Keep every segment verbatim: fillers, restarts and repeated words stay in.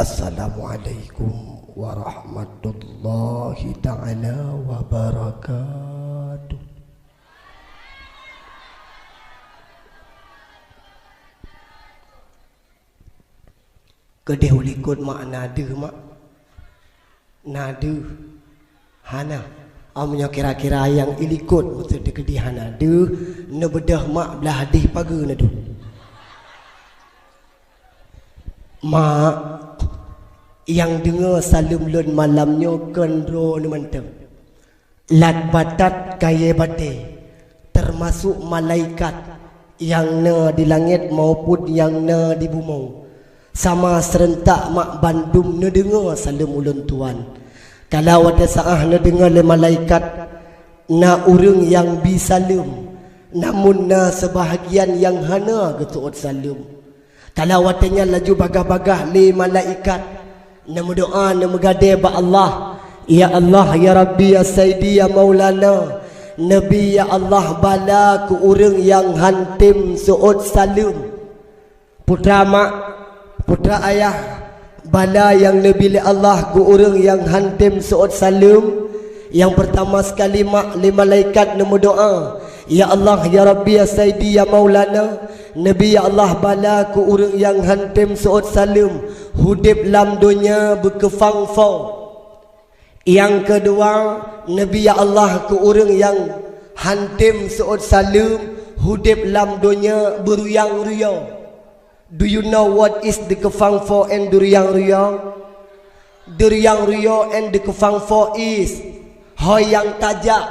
Assalamualaikum warahmatullahi taala wabarakatuh. Keudeh u likot mak na deuh mak. Na deuh. Hana. Am nyoe kira-kira nyang i likot maksud teukeudi hana deuh, neubeudôh mak blah dih pageue na deuh. Mak, nyang deungoe saleuem lôn malam nyoe kon droeneuh mantong. Lat batat kayée batée, teumasok malaikat nyang na di langét maupun nyang na di bumoe, sama seureuntak mak bandum neudeungoe saleuem ulôn tuan. Kalau watée saáh neudeungoe lé malaikat, na ureuëng nyang bi saleuem, namun na seubahgian nyang hana geuseuôt saleuem. Kalau watée nyan laju bagah-bagah lé malaikat, neumeudoá neumeugadée bak Allah, "Ya Allah, ya Rabbi, ya Saidi, ya Maulana, neubi ya Allah bala keu ureuëng nyang hántom seuôt saleuem." Putra mak, putra ayah, bala nyang neubi lé Allah keu ureuëng nyang hántom seuôt saleuem. Nyang peurtama seukali mak lé malaikat neumeudoá, "Ya Allah, ya Rabbi, ya Saidi, ya Maulana, neubi ya Allah bala keu ureuëng nyang hántom seuôt saleuem, udeb lam donya beukeufang fo." Nyang keudua, neubi ya Allah keu ureuëng nyang hántom seuôt saleuem, udeb lam donya beuruyang-ruyong. Do you know what is the keufang fo and duruyang-ruyong? Duruyang-ruyong and the keufang fo is, ho nyang tajak,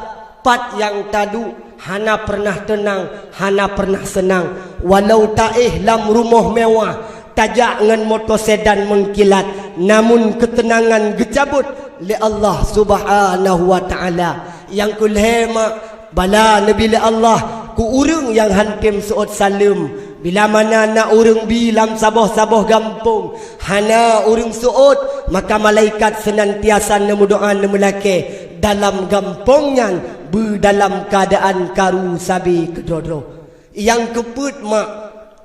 pat nyang taduek, hana peureunah teunang, hana peureunah seunang. Walau taéh lam rumoh mewah, tajak ngon moto sedan meungkilat, namun keuteunangan geucabot lé Allah Subhanahu wa Taala. Nyang keulhée mak, bala neubi lé Allah keu ureuëng nyang hántom seuôt saleuem. Bila mana na ureuëng bi lam saboh-saboh gampông, hana ureuëng seuôt, maka malaikat seunantiasa neumeudoá neumeulakée dalam gampông nyan beu dalam keuadaan karu sabe keudroe-droe. Nyang keupeuet mak,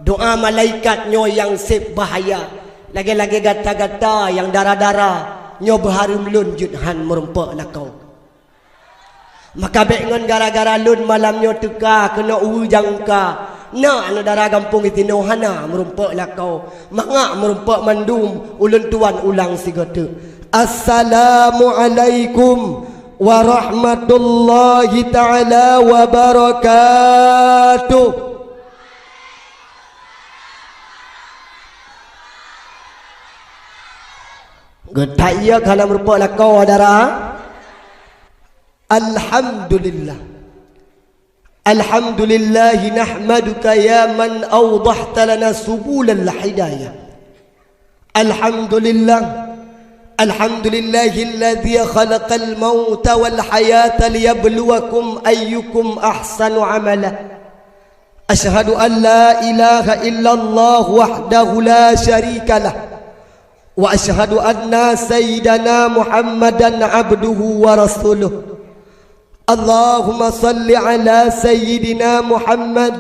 doá malaikat nyoe nyang seb bahaya. Lagée-lagée gata-gata nyang dara-dara nyoe beuhareuem lôn jeuet hán meurumpok lakoe. Maka bék ngon gara-gara lôn malam nyoe teuka keunoe ujeuen jangka. Na aneuk dara gampông itinoe hana meurumpok lakoe. Mangat meurumpok mandum ulôn tuan ulang sigoe teuk. Assalamualaikum warahmatullahi taala wabarakatuh. Geutak iya ka na meurumpok lakoe dara. Alhamdulillah. Alhamdulillah nahmaduka ya man awdahta lana subulal hidayah. Alhamdulillah. Alhamdulillahilladzi khalaqal mauta wal hayata liyabluwakum ayyukum ahsanu amala. Asyhadu an la ilaha illallah wahdahu la syarika lah. Wa asyhadu anna sayyidana Muhammadan abduhu wa rasuluh. Allahumma salli ala sayyidina Muhammad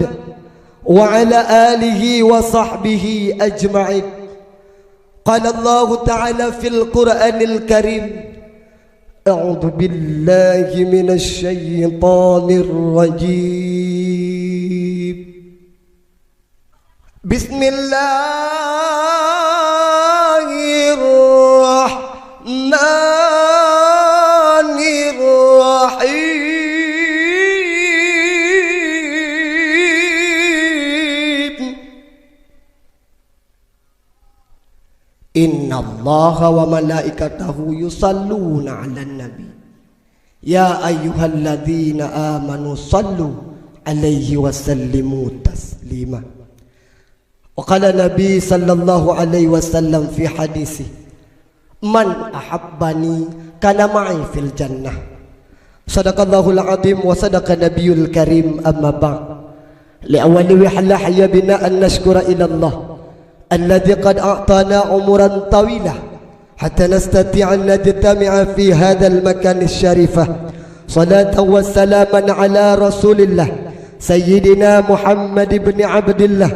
wa ala alihi wa sahbihi ajma'in. Qala Allahu ta'ala fil Qur'anil Karim, a'udzu billahi minasy syaithanir rajim. Bismillahirrahmanirrahim. Innallaha wa malaikatahu yusalluna 'alan nabi. Ya ayyuhalladzina amanu sallu 'alaihi wa sallimu taslima. Wa qala Nabi sallallahu alaihi wasallam fi hadisi, "Man ahabbani kana ma'i fil jannah." Sadaqallahul azim wa sadaqa nabiyul karim, amma ba'd. Li awwali wa halahya bina an nashkura ila Allah alladzi qad a'tana umuran tawila hatta nastati'a an najtami'a fi hadzal makan syarifah. Salatan wa salaman ala Rasulillah Sayyidina Muhammad ibn Abdillah,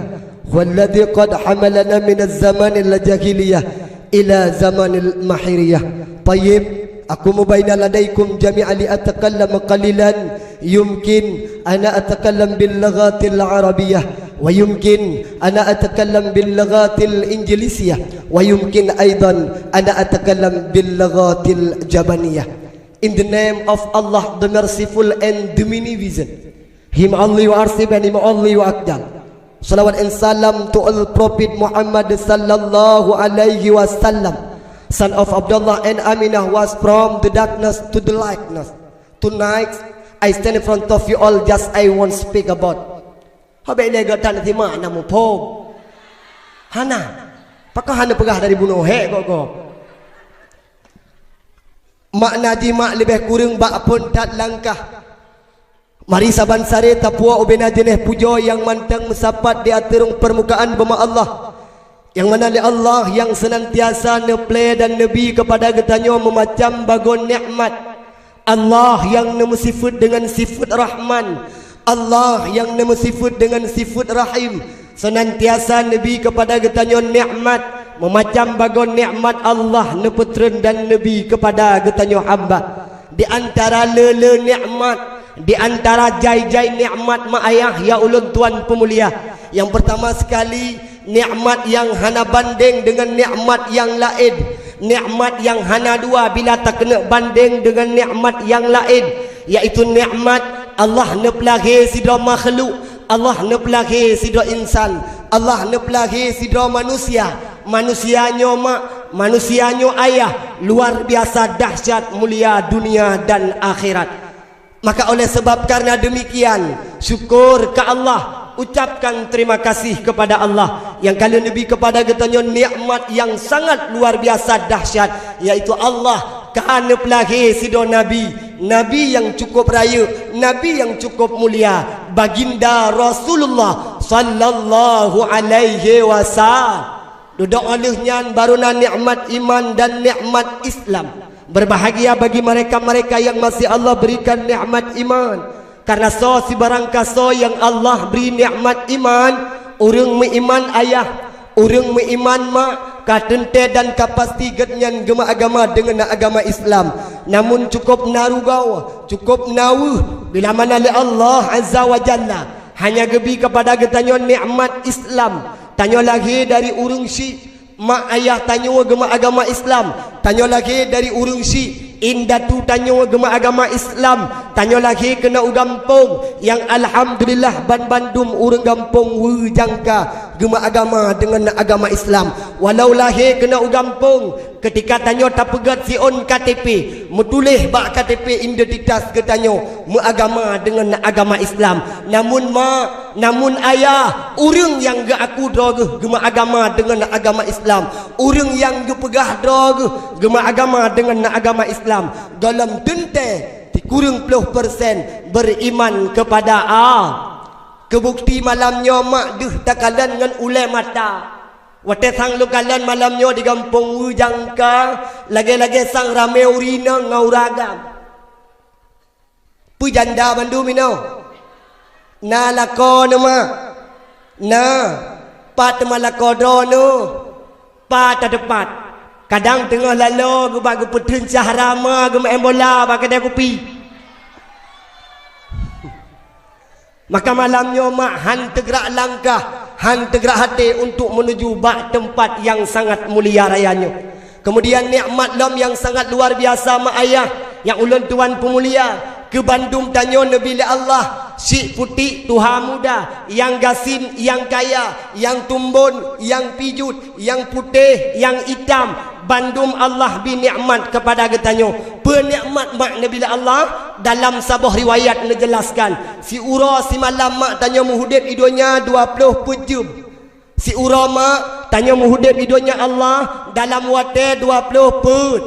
huwallazi qad hamalana minaz zamanil jahiliyah Ila zamanil mahiriyah. Tayyib, aqumu baina ladaikum jami'an li atakallam qalilan. Yumkin ana atakallam bil lughatil arabiyyah, wa yumkin ana atakallam bil lughatil injlisiyah, wa yumkin aidan ana atakallam bil lughatil jabaniyah. In the name of Allah, the Merciful and the Magnificent. Him only wa arsib and Him only wa akjal. Salawat and salam to all Prophet Muhammad sallallahu alaihi wasallam, son of Abdullah and Aminah, was from the darkness to the lightness. Tonight, I stand in front of you all, just I won't speak about. Habéh lé gata na simak na muphom. Hana. Pakon hana peugah dari bunoe hek gob-gob. Makna jih mak leubeh kureueng bak phon that langkah. Mari saban saré tapuwoe ubena jeuneh pujoe nyang mantong meusapat di ateueh rhueng peurmukaan bumoe Allah, nyang mana lé Allah nyang seunantiasa neuplé dan neubi keupada geutanyoe meumacam bagoe nikmat. Allah nyang neumeusifeuet deungon sifeuet Rahman, Allah nyang neumeusifeuet deungon sifeuet Rahim, seunantiasa neubi keupada geutanyoe nikmat, meumacam bagoe nikmat Allah neupeutreun dan neubi keupada geutanyoe hamba. Di antara le-le nikmat, di antara jai-jai nikmat mak ayah ya ulôn tuan peumulia, nyang peurtama seukali, nikmat nyang hana bandeng deungon nikmat nyang laén, nikmat nyang hana dua bila takeuneuk bandeng deungon nikmat nyang laén, yaitu nikmat Allah neupeulahé sidroe makhluk, Allah neupeulahé sidroe insan, Allah neupeulahé sidroe manusia. Manusia nyoe mak, manusia nyoe ayah, luar biasa dahsyat mulia dunia dan akhirat. Maka oleh sebab karena demikian, syukur ke Allah, ucapkan terima kasih kepada Allah nyang ka lheueh neubi kepada geutanyoe nikmat nyang sangat luar biasa dahsyat, yaitu Allah ka neupeulahé sidroe nabi, nabi nyang cukup rayeuk, nabi nyang cukup mulia, Baginda Rasulullah sallallahu alaihi wasallam. Dudoe 'oh lheueh nyan baru na nikmat iman dan nikmat Islam. Berbahagia bagi mereka-mereka yang masih Allah berikan nikmat iman. Karena soe sibarang kasoe nyang Allah bri nikmat iman, ureuëng meuiman ayah, ureuëng meuiman mak, ka teuntée dan ka pasti geuhnyan geumeuagama deungon agama Islam. Namun cukup na rugoe, cukup na weueh bila mana lé Allah Azza wa Jalla hanya geubi kepada geutanyoe nikmat Islam. Tanyoe lahé dari ureuëng syik, mak ayah tanyoe geumeuagama Islam. Tanyoe lahé dari ureuëng syik, indatu tanyoe geumeuagama Islam. Tanyoe lahé keunoe u gampông nyang alhamdulillah banbandum ureuëng gampông weujangka geumeuagama deungon agama Islam. Walau lahé keunoe u gampông, keutika tanyoe tapeugét siôn K T P, meutuléh bak K T P identitas geutanyoe meuagama deungon agama Islam. Namun mak, namun ayah, ureuëng nyang geuaku droe geuh geumeuagama deungon agama Islam, ureuëng nyang geupeugah droe geuh geumeuagama deungon agama Islam, gohlom teuntée sikureueng ploh persen beriman kepada Allah. Keubukti malam nyoe mak deuh takalon ngon ulée mata. Watée sang lôn kalon malam nyoe di gampông weujangka, lagée-lagée sang ramé ureuëng inong ngon ureuëng agam. Peue janda bandum inoe? Na lakoe neuh mak? Na. Pat teuma lakoe droeneuh? Pat teupat. Kadang teungoh laloe geuba geupeutheun cahra ma geumeu'en bola bak keudée kupi. Maka malam nyoe mak hán teugrak langkah, hán teugrak até untuk meunuju bak teumpat nyang sangat mulia raya nyoe. Keumudian nikmat lom nyang sangat luar biasa mak ayah nyang ulôn tuan peumulia, keu bandum tanyoe neubi lé Allah, syik putéh tuha muda, nyang gasien, nyang kaya, nyang tumbon, nyang pijuet, nyang putéh, nyang itam, bandum Allah bi nikmat keupada geutanyoe. Peue nikmat mak neubi lé Allah? Dalam saboh riwayat neujelaskan, siuroe simalam mak tanyoe meuhudép i donya dua ploh peuet jeuem. Siuroe mak tanyoe meuhudép i donya Allah dalam watée dua ploh peuet,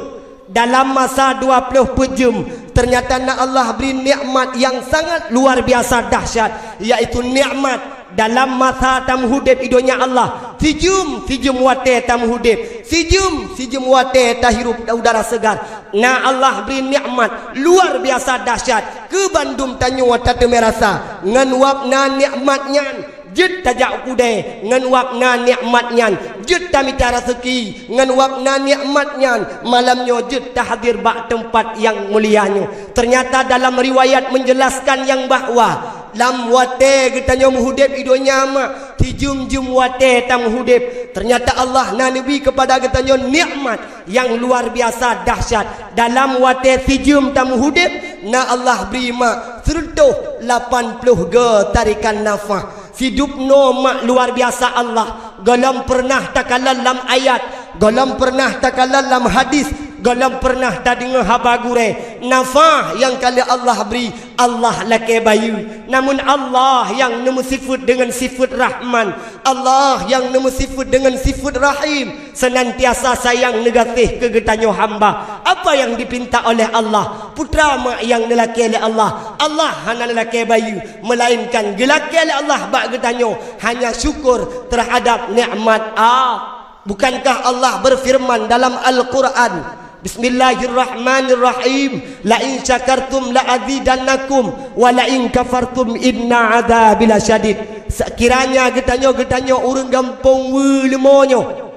dalam masa dua ploh peuet jeuem. Teunyata na Allah bri nikmat nyang sangat luar biasa dahsyat, yaitu nikmat dalam masa tameuhudép i donya Allah, sijeuem-sijeuem watée tameuhudép, sijeuem-sijeuem watée tahirup udara seugar. Na Allah bri nikmat luar biasa dahsyat keu bandum tanyoe tateumé rasa. Ngon wab na nikmat nyan, jeuet tajak u keudée, ngon wab na nikmat nyan, Jeuet tamita raseuki ngon wab na nikmat nyan, malam nyoe jeuet tahadér bak teumpat nyang mulia nyoe. Teunyata dalam riwayat menjelaskan nyang bahwa lam watée geutanyoe meuhudép i donya mak, sijeuem-jeuem watée tameuhudép, teunyata Allah na neubi keupada geutanyoe nikmat nyang luar biasa dahsyat. Dalam watée sijeuem tameuhudép, na Allah bri mak seureutôh lapan ploh go tarikan nafah. Sidub noe mak luar biasa Allah. Gohlom peureunah takalon lam ayat, gohlom peureunah takalon lam hadis, gohlom peureunah tadeungoe haba gurée. Nafah nyang ka lheueh Allah bri, Allah lakée bayeue. Namun Allah nyang neumeusifeuet deungon sifeuet Rahman, Allah nyang neumeusifeuet deungon sifeuet Rahim, seunantiasa sayang neugaséh keu geutanyoe hamba. Apa nyang dipinta oleh Allah? Putra mak nyang neulakée lé Allah. Allah hana neulakée bayeue, meulainkan geulakée lé Allah bak geutanyoe hanya syukur teuhadab nikmat A. Bukankah Allah beufeureuman dalam Al-Qur'an, "Bismillahirrahmanirrahim, la in syakartum la azidannakum, wa la in kafartum inna adzabi lasyadid." Sekiranya geutanyoe, geutanyoe ureuëng gampông Weue Leumo nyoe,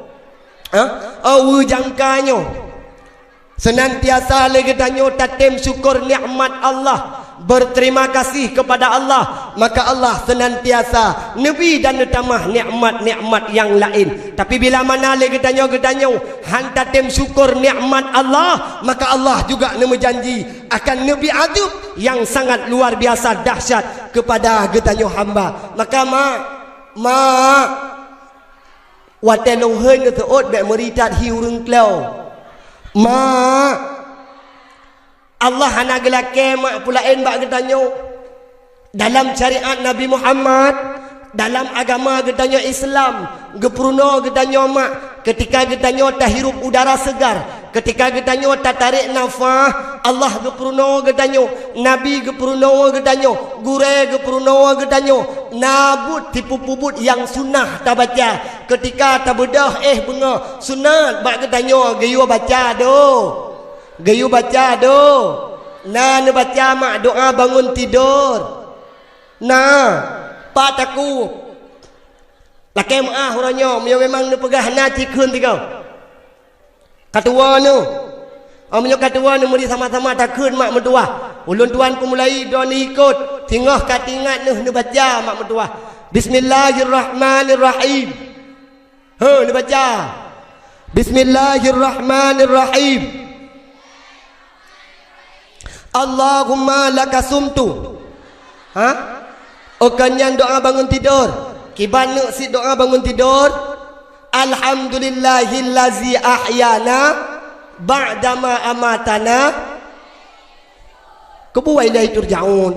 ha? Oh, Weue Jangka nyoe, seunantiasa lé geutanyoe tatem syukur nikmat Allah, berterima kasih kepada Allah, maka Allah seunantiasa neubi dan neutamah nikmat-nikmat nyang laén. Tapi bila mana lé geutanyoe, geutanyoe han tatem syukur nikmat Allah, maka Allah juga neumeujanji akan neubi azeueb nyang sangat luar biasa dahsyat kepada geutanyoe hamba. Maka mak, mak, watée lôn heuén neuseuôt bék meuri that hi ureuëng kleu. Mak, Allah hana geulakée mak peulaén bak geutanyoe. Dalam syariat Nabi Muhammad, dalam agama geutanyoe Islam, geupeurunoe geutanyoe mak, keutika geutanyoe tahirup udara seugar, keutika geutanyoe tatarek nafah, Allah geupeurunoe geutanyoe, Nabi geupeurunoe geutanyoe, gurée geupeurunoe geutanyoe, na buet sipeue-peue buet nyang sunnah tabaca. Keutika tabeudôh éh beungoh, sunat bak geutanyoe geuyue baca do. Geuyue baca do. Na neubaca mak doa bangun tidur. Na, pat takue. Lakée meuáh uroe nyoe, meunyoe memang neupeugah na, ci kheun sigoe. Ka tuwoe neuh. Oh, meunyoe ka tuwoe neuh, meuri sama-sama takheun mak meutuwah. Ulôn tuan peumulai droeneuh ikot, singoh ka teuingat neuh neubaca mak meutuwah. Bismillahirrahmanirrahim. He, neubaca. Bismillahirrahmanirrahim. Allahumma laka sumtu. Ha? Oh, kon nyan doa bangun tidur. Kiban neuk sit doa bangun tidur. Alhamdulillahillazi ahyana ba'dama amatana. Keubu wa ilaihi turja'un.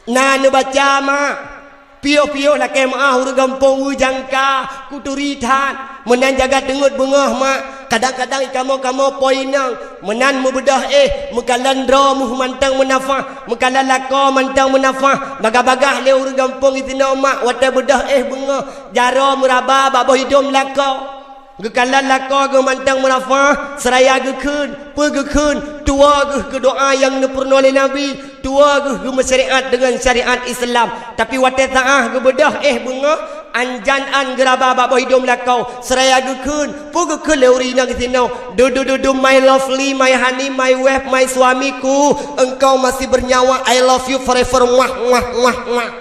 Na neubaca mak. Piôh-piôh lakée meuáh ureuëng gampông Weue Jangka, kuturi that. Meunan jaga teungeut beungoh mak. Kadang-kadang ikamoe-kamoe po inong. Meunan meubeudôh éh, meukalon droe meuh mantong meunafah, meukalon lakoe mantong meunafah. Bagah-bagah lé ureuëng gampông disinoe mak, watée beudôh éh beungoh, jaroe meuraba bak boh idom lakoe. Geukalon lakoe geuh mantong meunafah, seuraya geukheun, peue geukheun, tuwoe geuh keu doa nyang neupeurunoe lé Nabi, tuwoe geuh geumeusyariat deungon syariat Islam. Tapi watée saáh geubeudôh éh beungoh, anjan an geuraba bak boh idom lakoe, seuraya geukheun, peue geukheun lé ureuëng inong disinoe, "Du, du, du, du, my lovely, my honey, my wife, my suamiku, engkau masih bernyawa, I love you forever, muah, muah, muah, muah."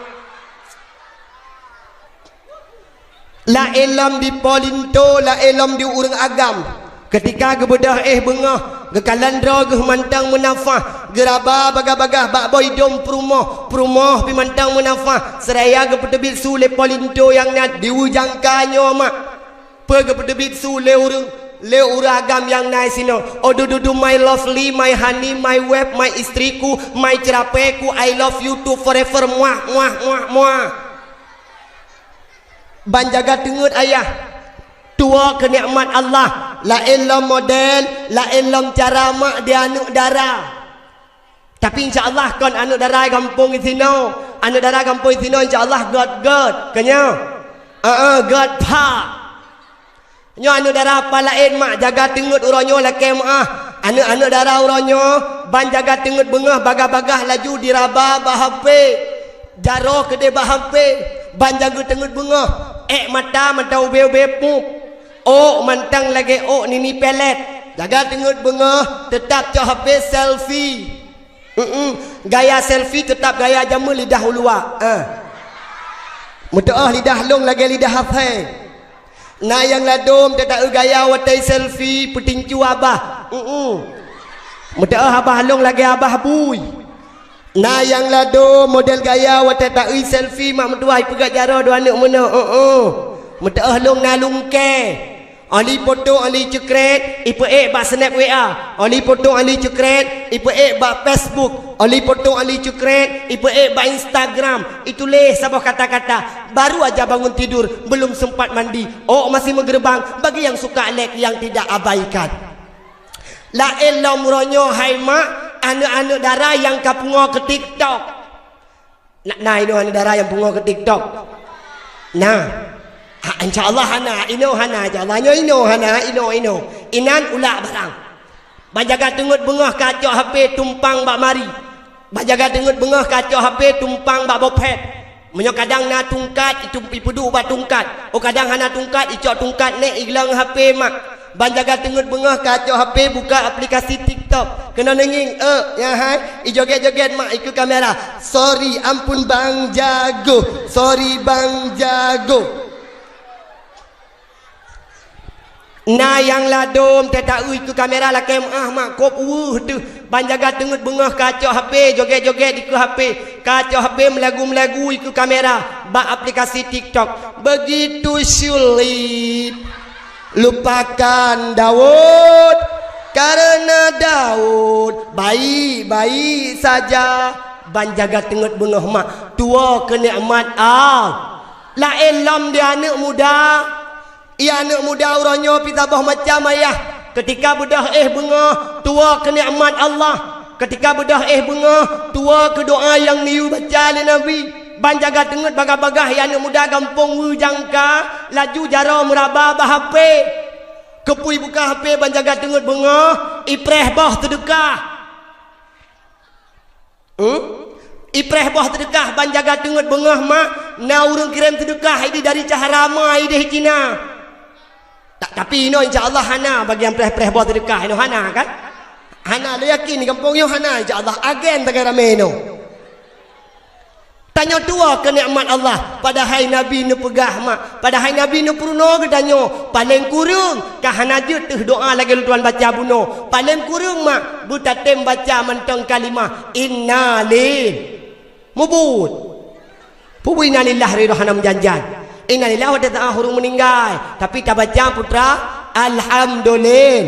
Laén lom di po linto, laén lom di ureuëng agam. Keutika geubeudôh éh beungoh, geukalon droe geuh mantong meunafah, geuraba bagah-bagah bak boh idom peurumoh, peurumoh pih mantong meunafah, seuraya geupeuteubiet su lé po linto nyang na di Weue Jangka nyoe mak. Peue geupeuteubiet su lé ureuëng, lé ureuëng agam nyang na disinoe, "Oh, du, du, du, my lovely, my honey, my wife, my istriku, my cerapeku, I love you too forever, muah, muah, muah, muah." Ban jaga teungeut ayah, tuwoe keu nikmat Allah, laén lom model, laén lom cara mak di aneuëk dara. Tapi insya Allah kon aneuëk dara gampông disinoe, aneuëk dara gampông disinoe insya Allah göt-göt, keu nyoe. Heeh, göt pha. Nyoe aneuëk dara pat laén mak, jaga teungeut uroe nyoe lakée meuáh. Aneuëk-aneuëk dara uroe nyoe, ban jaga teungeut beungoh bagah-bagah laju diraba bak hapé. Jaroe keudeh bak hapé, ban jaga teungeut beungoh. Ék mata, mata ubé-ubé pup. Ôk mantong lagée ôk nini pelet. Jaga teungeut beungoh, teutap cok H P selfie. Mm-mm. Gaya selfie teutap gaya jameun lidah u luwa. Ah. Meutu'oh lidah lông lagée lidah asée. Na nyang ladôm tataeu gaya watée selfie peutincu abah. Mm-mm. Meutu'oh abah lông lagée abah bui. Na nyang ladôm model gaya watée taeu selfie mak meutuwah ipeugét jaroe dua aneuk meunoe. Mm-mm. Meutu'oh lông na lungkée. Oli poto oli ceukrét, ipeuék bak snap W A. Oli poto oli ceukrét, ipeuék bak Facebook. Oli poto oli ceukrét, ipeuék bak Instagram. Ituléh saboh kata-kata, "Baru aja bangun tidur, belum sempat mandi." Ôk masih meugeureubeung, bagi nyang suka lek nyang tidak abaikan. Laén lom uroe nyoe hai mak, aneuk-aneuk dara nyang ka pungoe keu TikTok. Na, na inoe hana dara nyang pungoe keu TikTok? Na. Ha, insya Allah hana. Inoe hana, insya Allah. Nyoe inoe hana, inoe, inoe. Inan ulak barang. Ban jaga teungeut beungoh ka cok H P tumpang bak mari. Ban jaga teungeut beungoh ka cok H P tumpang bak bopet. Meunyoe kadang na tungkat, itu ipeuduek bak tungkat. Oh, kadang hana tungkat, icok tungkat nèk igleng H P mak. Ban jaga teungeut beungoh ka cok H P buka aplikasi TikTok. Keunoe neungieng, eh, ya hai, ijogét-jogét mak ikeu kamera. "Sorry, ampun Bang Jago. Sorry Bang Jago." Na nyang ladôm tataeu ikeu kamera lakée meu'ah mak kop weueh teuh. Ban jaga teungeut beungoh ka cok H P, jogét-jogét ikeu H P. Ka cok H P meulagu-meulagu ikeu kamera bak aplikasi TikTok. Begitu sulit. Lupakan Daud, karena Daud baik-baik saja. Ban jaga teungeut beungoh mak, tuwoe keu nikmat Allah. Laén lom di aneuk muda. Iya aneuk muda uroe nyoe pih saboh macam ayah. Keutika beudôh éh beungoh, tuwoe keu nikmat Allah. Keutika beudôh éh beungoh, tuwoe keu doa nyang neuyue baca lé Nabi. Ban jaga teungeut bagah-bagah ya aneuk muda gampông Weujangka, laju jaroe meuraba bak H P. Keupeue ibuka H P ban jaga teungeut beungoh, ipreh boh seudeukah. Hmm? Ipreh boh seudeukah ban jaga teungeut beungoh mak, na ureuëng kirém seudeukah idéh dari Cahara ma idéh Cina. Ta-, tapi inoe insya Allah hana bagi nyang preh-preh boh seudeukah inoe hana kan? Hana, lé yakin di gampông nyoe hana insya Allah, agen sagai ramé inoe. Tanyoe tuwoe keu nikmat Allah, padahai Nabi neupeugah mak, padahai Nabi neupeurunoe geutanyoe, paleng kureueng ka hana jeuet teuh doa lagée lôn tuan baca bunoe, paleng kureueng mak beutatem baca mantong kalimah inna lil mubuet. Peue innalillah ridho hana meujanjan. Innalillah watée taah ureuëng meuninggai, tapi tabaca putra alhamdulillah.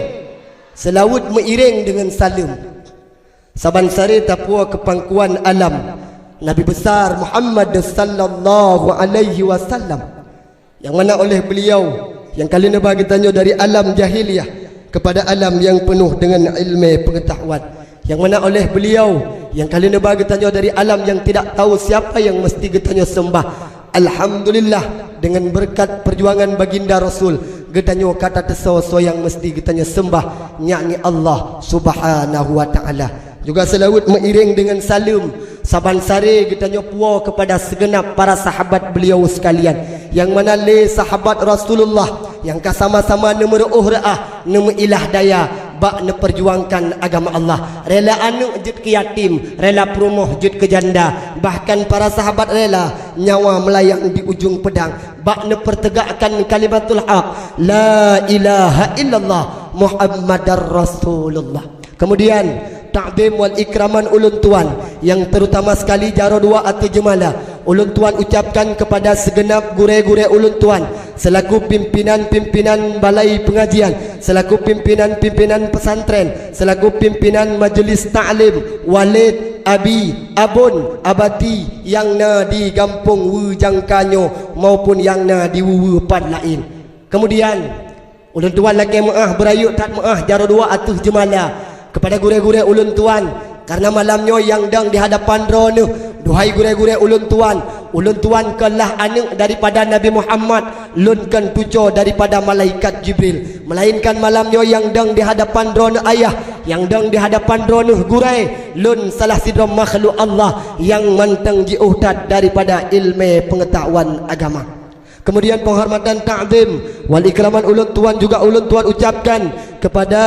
Seulaweuet meuiréng deungon saleuem. Saban saré tapuwoe keu pangkuan alam, Nabi Besar Muhammad sallallahu alaihi wasallam, nyang mana oleh beliau nyang ka lheueh neuba geutanyoe dari alam jahiliyah kepada alam nyang peunoh deungon ileumé peungeutahuan, nyang mana oleh beliau nyang ka lheueh neuba geutanyoe dari alam nyang tidak tahu siapa nyang meusti geutanyoe seumbah. Alhamdulillah, deungon beureukat peujuangan Baginda Rasul, geutanyoe ka tateusoe soe nyang meusti geutanyoe seumbah, yakni Allah Subhanahu wa Ta'ala. Juga seulaweuet meuiréng deungon saleuem, saban saré geutanyoe puwoe keupada seugeunab para sahabat beliau sekalian, nyang mana lé sahabat Rasulullah nyang ka sama-sama neumeuruôh reuah, neumeuilah daya bak neupeujuangkan agama Allah. Rela aneuk jeuet keu yatim, rela peurumoh jeuet keu janda, bahkan para sahabat rela nyawa meulayang di ujong peudang bak neupeuteugakkan kalimatul haq, la ilaha illallah Muhammadar Rasulullah. Kemudian, takzim wal ikraman ulôn tuan, nyang terutama sekali jaroe dua ateueh jeumala, ulôn tuan ucapkan kepada segenap gurée-gurée ulôn tuan, selaku pimpinan-pimpinan balai pengajian, selaku pimpinan-pimpinan pesantren, selaku pimpinan majlis taklim, waled, abi, abon, abati nyang na di gampông Weujangka nyoe maupun nyang na di weue-weue pat laén. Kemudian, ulôn tuan lakée meu'ah beurayeuk that meu'ah jaroe dua ateueh jeumala keupada gurée-gurée ulôn tuan, karna malam nyoe nyang dong di hadapan droeneuh, duhai gurée-gurée ulôn tuan, ulôn tuan kon lah aneuk daripada Nabi Muhammad, lôn kon tucoe daripada malaikat Jibril. Meulainkan malam nyoe nyang dong di hadapan droeneuh ayah, nyang dong di hadapan droeneuh gurée, lôn salah sidroe makhluk Allah nyang mantong jiôh that daripada ileumé peungeutahuan agama. Kemudian penghormatan takzim wal ikraman ulôn tuan juga ulôn tuan ucapkan kepada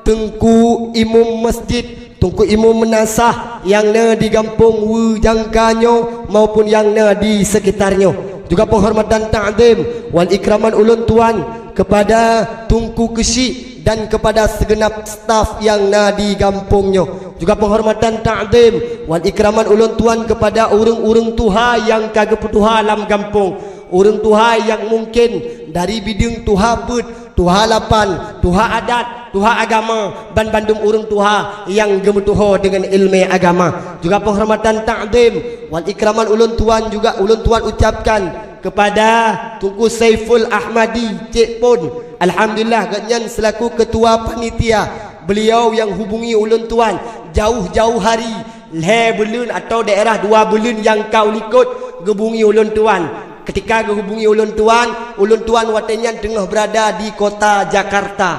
Teungku Imum Masjid, Teungku Imum Meunasah nyang na di Gampông Weujangka nyoe maupun nyang na di sekitar nyoe. Juga penghormatan takzim wal ikraman ulôn tuan kepada Teungku Keuchik dan kepada segenap staf nyang na di gampông nyoe. Juga penghormatan takzim wal ikraman ulôn tuan kepada ureuëng-ureuëng tuha nyang ka geupeutuha lam gampông. Ureuëng tuha nyang mungken dari bideueng tuha peuet, tuha lapan, tuha adat, tuha agama, ban bandum ureuëng tuha nyang geumeutuho deungon iéleumé agama. Juga penghormatan takzim wal ikraman ulôn tuan juga ulôn tuan ucapkan kepada Teungku Saiful Ahmadi, Cek Pon. Alhamdulillah, gobnyan selaku ketua panitia, beliau nyang hubungi ulôn tuan jauh-jauh hari, lhée buleuen atau daerah dua buleuen nyang ka u likot, geuhubungi ulôn tuan. Ketika geuhubungi ulôn tuan, ulôn tuan watée nyan teungoh beurada di kota Jakarta.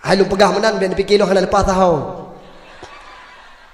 Hai lôn peugah meunan, bék neupike lôn hana leupah saho.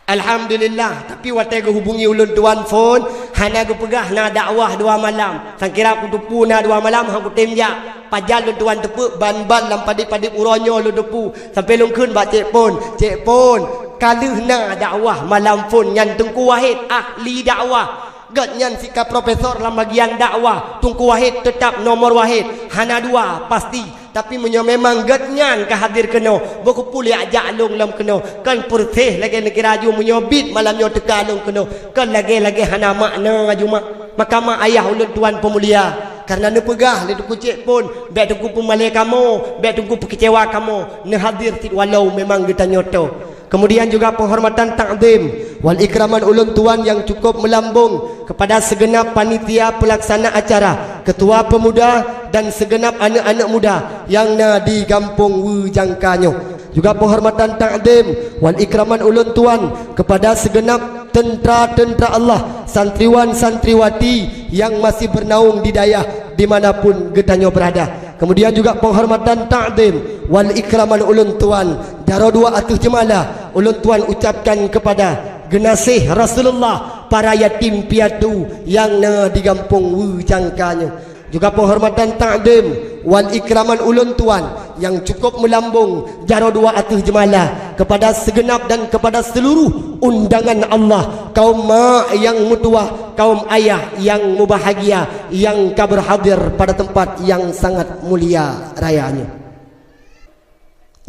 Alhamdulillah, tapi watée geuhubungi ulôn tuan phon, hana geupeugah na dakwah dua malam. Sangkira kuteupeue na dua malam, han kutem jak. Pajan lôn tuan teupeu ban-ban lam padeb-padeb uroe nyoe lôn teupeu. Sampoe lôn kheun bak Cek Pon, "Cek Pon, ka lheueh na dakwah malam phon nyan Teungku Wahid, ahli dakwah." Gobnyan sika profesor lam bagian dakwah, Teungku Wahid teutap nomor wahid, hana dua, pasti. Tapi meunyoe memang gobnyan ka hadir keunoe, beukupuliak jak lôn lom keunoe, kon peureséh lagée neukira ju meunyoe bit malam nyoe teuka lôn keunoe, kon lagée-lagée hana makna ju mak. Maka mak ayah ulôn tuan peumulia, kareuna neupeugah lé Teungku Cek Pon, bék Teungku peumalée kamoe, bék Teungku peukeucewa kamoe, neuhadir cit walau memang geutanyoe toe. Kemudian juga penghormatan takzim wal ikraman ulôn tuan nyang cukup meulambong kepada segenap panitia pelaksana acara, ketua pemuda dan segenap aneuk-aneuk muda nyang na di Gampông Weujangka nyoe. Juga penghormatan takzim wal ikraman ulôn tuan kepada segenap teuntra-teuntra Allah, santriwan-santriwati nyang masih bernaung di dayah di mana pun geutanyoe beurada. Kemudian juga penghormatan takzim wal ikraman ulôn tuan, jaroe dua ateueh jeumala ulôn tuan ucapkan kepada geunaséh Rasulullah, para yatim piatu nyang na di Gampông Weujangka nyoe. Juga penghormatan takzim wal ikraman ulôn tuan nyang cukup meulambong, jaroe dua ateueh jeumala kepada segenap dan kepada seluruh undangan Allah, kaum mak nyang meutuwah, kaum ayah nyang mubahgia, nyang ka beurhadir pada teumpat nyang sangat mulia raya nyoe.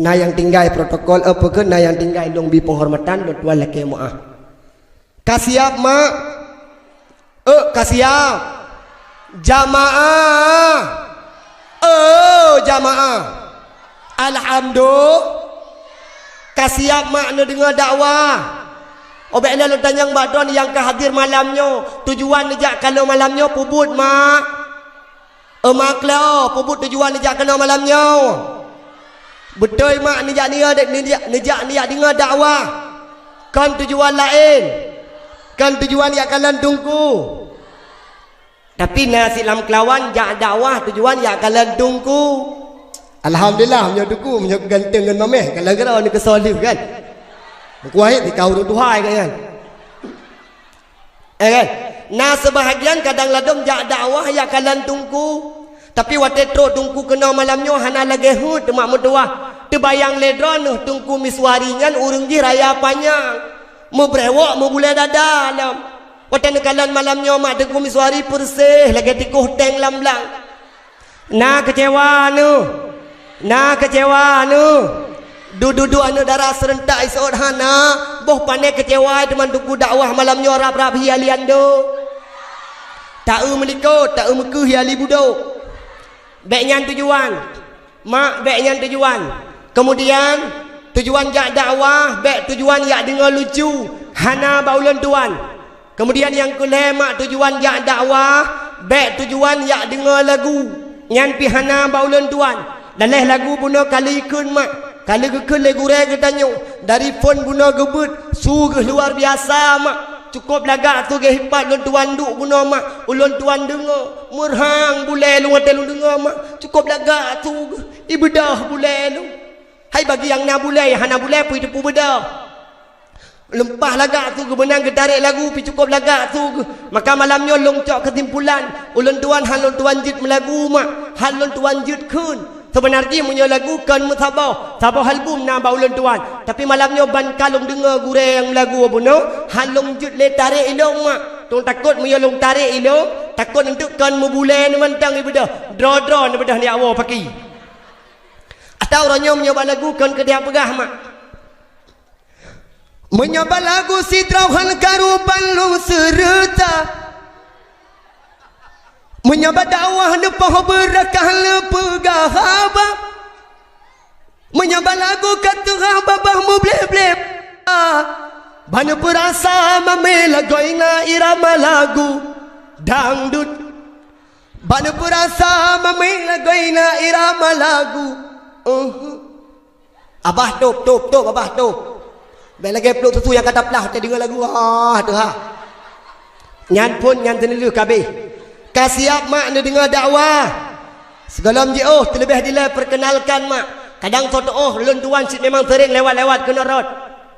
Na nyang tinggai protokol, eh, peue keuh na nyang tinggai lôn bi penghormatan, lôn tuan lakée meuáh. Ka siap, mak? Eh, ka siap? Jamaah. Eh, jamaah. Alhamdulillah. Ka siap, mak, neudeungoe dakwah? Óh bék lôn tanyong bak droen nyang ka hadir malam nyoe, tujuan neujak keunoe malam nyoe peubuet, mak? Euma kleu, peubuet tujuan neujak keunoe malam nyoe? Beutôi mak neujak, neujak, neujak, neujak deungoe dakwah? Kon tujuan laén? Kon tujuan jak kalon teungku? Tapi na sit lam keulawan jak dakwah tujuan jak kalon teungku. Alhamdulillah, meunyoe teungku, meunyoe ganteng ngon mameh, kalau geura ni keusoe lheueh kan? Meukuah ayat dikau ureuëng tuha kan? Eh, kan? Na seubahagian kadang ladom jak dakwah jak kalon teungku. Tapi watée trok teungku keunoe malam nyoe hana lagée heuet teuma meutuwah. Teubayang lé droeneuh teungku Miswari nyan ureuëng jih raya panyang. Meubrewok meubulée dada lom. Watée neukalon malam nyoe mak teungku Miswari peureséh lagée tikoh teng lam blang. Na keucewa neuh, na keucewa neuh. Dudu-dudu aneuëk dara seureuntak iseuôt hana, boh pané keucewa teuma teungku dakwah malam nyoe rab-rab hi aliando. Taeu meulikot, taeu meukeue hi ali budok. Bék nyan tujuan. Mak, bék nyan tujuan. Keumudian, tujuan jak dakwah bék tujuan jak deungoe lucu, hana bak ulôn tuan. Keumudian nyang keu lhée mak tujuan jak dakwah, bék tujuan jak deungoe lagu. Nyan pih hana bak ulôn tuan. Daléh lagu bunoe ka lheueh ikheun mak, ka lheueh geukheun lé gurée geutanyoe. Dari phon bunoe geubeuet, su geuh luar biasa mak. Cukôp lagak su geuh ipat lôn tuan duek bunoe mak, ulôn tuan deungoe. Meurhang bulée lôn watée lôn deungoe mak. Cukôp lagak su geuh, ibeudôh bulée lôn. Hai bagi nyang na bulée, nyang hana bulée peue teupeu beudôh. Leumpah lagak su geuh, meunan geutarek lagu pih cukôp lagak su geuh. Maka malam nyoe lôn cok keusimpulan, ulôn tuan han lôn tuan jeuet meulagu mak, han lôn tuan jeuet kheun. Seubeuna jih meunyoe lagu kon meusaboh, saboh album na bak ulôn tuan. Tapi malam nyoe ban ka lôn deungoe gurée nyang meulagu bunoe, han lôn jeuet lé tarek ilôn mak. Tông takot meunyoe lôn tarek ilôn, takot eunteuk kon meubulée neumantong ibeudôh, droe-droe neubeudôh neujak woe paki. Atawa uroe nyoe meunyoe bak lagu kon keu diak peugah mak. Meunyoe bak lagu sidroe han karu ban lôn seureuta. Meunyoe bak dakwah neupoh beurakah leupeugah haba. Meunyoe bak lagu ka teuhah babah mubleh-bleh. Ban neupeurasa mamé lagoina irama lagu dangdut. Ban neupeurasa mamé lagoina irama lagu. Uh. Abah tôb, tôb, tôb, abah tôb. Bèk lagèe pluek susu nyang ka taplah watèe deungö lagu, ah, teuhah. Nyan phôn nyan seuneulheueh ka abéh. Ka siap mak neudeungö dakwah? Sigohlom jiôh, teuleubèh dilèe peukeunalkan mak. Kadang soe teuôh lôn tuan cit memang seuréng lewat-lewat keunoe rot.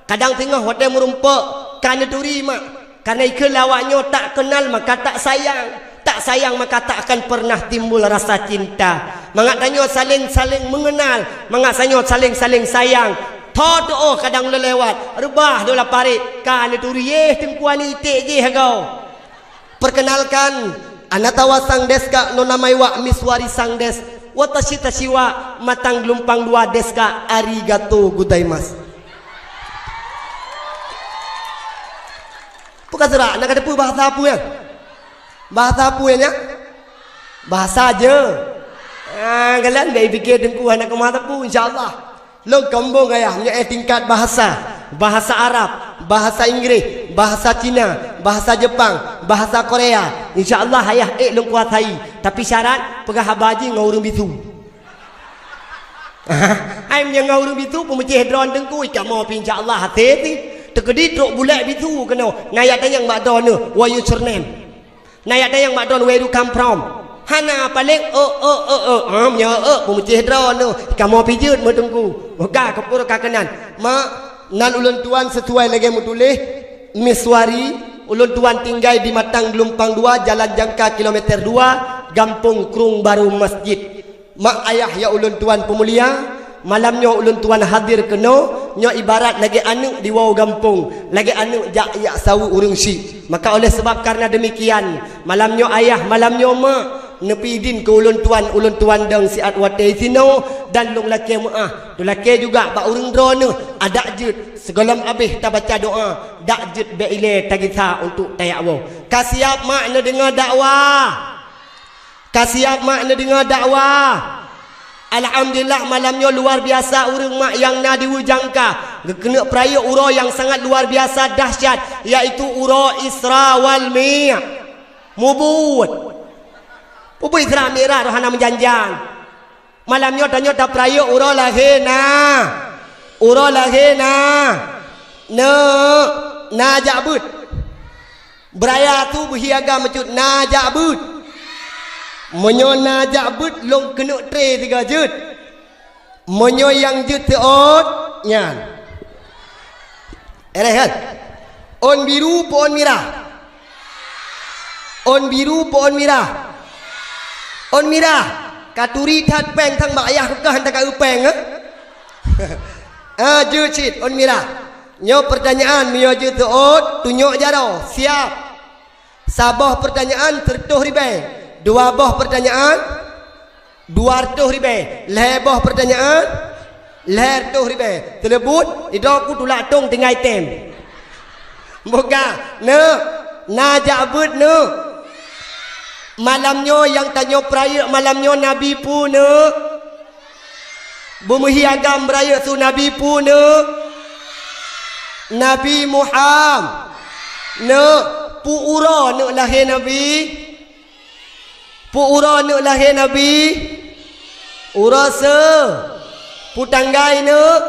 Kadang singoh watèe meurumpok ka neuturi mak. Kareuna ikheun lé awak nyoe tak kenal maka tak sayang. Tak sayang maka tak akan pernah timbul rasa cinta. Mangat tanyoe saléng-saléng meungeunal, mangat tanyoe saléng-saléng sayang. Tho teuôh kadang lôn lewat, reubah lôn lam parit, ka neuturi yeh teungku aneuk iték jih agoe. Perkenalkan, anatawa sang deska nona maiwa miswari sang des. Watashi tashi wa matang geulumpang dua deska arigato gozaimasu. Peue ka seurak, na ka teupeue bahasa peue nyan? Bahasa peue nyan? Bahasa je. Ah, kalian bèk pikir teungku hana keumah teupeu, insya Allah. Lôn keumbông ayah, nyoe eh tingkat bahasa. Bahasa Arab, bahasa Inggris, bahasa Cina, bahasa Jepang, bahasa Korea. Insya Allah ayah ék lôn kuasai. Tapi syarat, peugah haba jih ngon ureueng bisu. Hai meunyoe ngon ureueng bisu peumeucéh droe teungku, ikamoe pih insya Allah hasé pih. Teukeudi trok bulèk bisu keunoe, na jak tanyong bak droeneuh, "What your surname?" Na jak tanyong bak droeneuh, "Where you come from?" Hana, paléng, "Ôk, ôk, ôk, ôk." Ha, meunyoe ôk, peumeucéh droeneuh, ikamoe pih jeuet meuteungku. Moga keupeue ka keunan. Mak, nan ulôn tuan sisuai lagèe meutuléh, Miswari, ulôn tuan tinggai di Matang Geulumpang Dua, Jalan Jangka kilometer dua, Gampông Krueng Barô Masjid. Mak ayah ya ulôn tuan peumulia, malam nyoe ulôn tuan hadir keunoe, nyoe ibarat lagèe aneuk di woe gampông, lagèe aneuk jak yak saweue ureueng syik. Maka oleh sebab karena demikian, malam nyoe ayah, malam nyoe mak, neupeuidin keu ulôn tuan, ulôn tuan dong siat watèe sinoe dan lôn lakèe meu'ah. Lôn lakèe juga bak ureueng droeneuh adak jeuet, sigohlom abéh tabaca doa, dak jeuet bèk ilèe tagisa untuk tayak woe. Ka siap mak neudeungoe dakwah? Ka siap mak neudeungoe dakwah? Alhamdulillah, malam nyoe luar biasa ureueng mak nyang na di Weujangka geukeuneuk peurayeuk uroe nyang sangat luar biasa dahsyat, yaitu uroe Isra wal Mi-, mubuet. Peue buet Isra Mi'raj roh hana meujan-jan. Malam nyoe tanyoe tapeurayeuk uroe lahé na. Uroe lahé na. Neuk, na jak beuet. Beuraya tu beuhi agam bacut, na jak beuet. Meunyoe na jak beuet, lôn keuneuk tré sigoe jeuet. Meunyoe nyang jeuet teuôt nyan. Éh, kan? Ôn biru peu ôn mirah? Ôn biru peu ôn mirah? Ôn mirah. Ka turi that péng sang bak ayah keuh hana ka eu péng, eh? Ah, jeuet cit ôn mirah. Nyoe peurtanyaan, meunyoe jeuet teuôt, tunyok jaroe. Siap. Saboh peurtanyaan, seureutôh ribèe. Dua boh peurtanyaan, dua reutôh ribèe. Lhèe boh peurtanyaan, lhèe reutôh ribèe. Teuleubuet, idroe ku tulak tông tinggai tem. Moga, neuk, na jak beuet neuk. Malam nyoe nyang tanyoe peurayeuk malam nyoe Nabi peue neuk? Beumeuhi agam beurayeuk su Nabi peue neuk? Nabi Muham-, neuk, peue uroe neuk lahé Nabi? Peue uroe neuk lahé Nabi? Uroe seu-, peue tanggai neuk?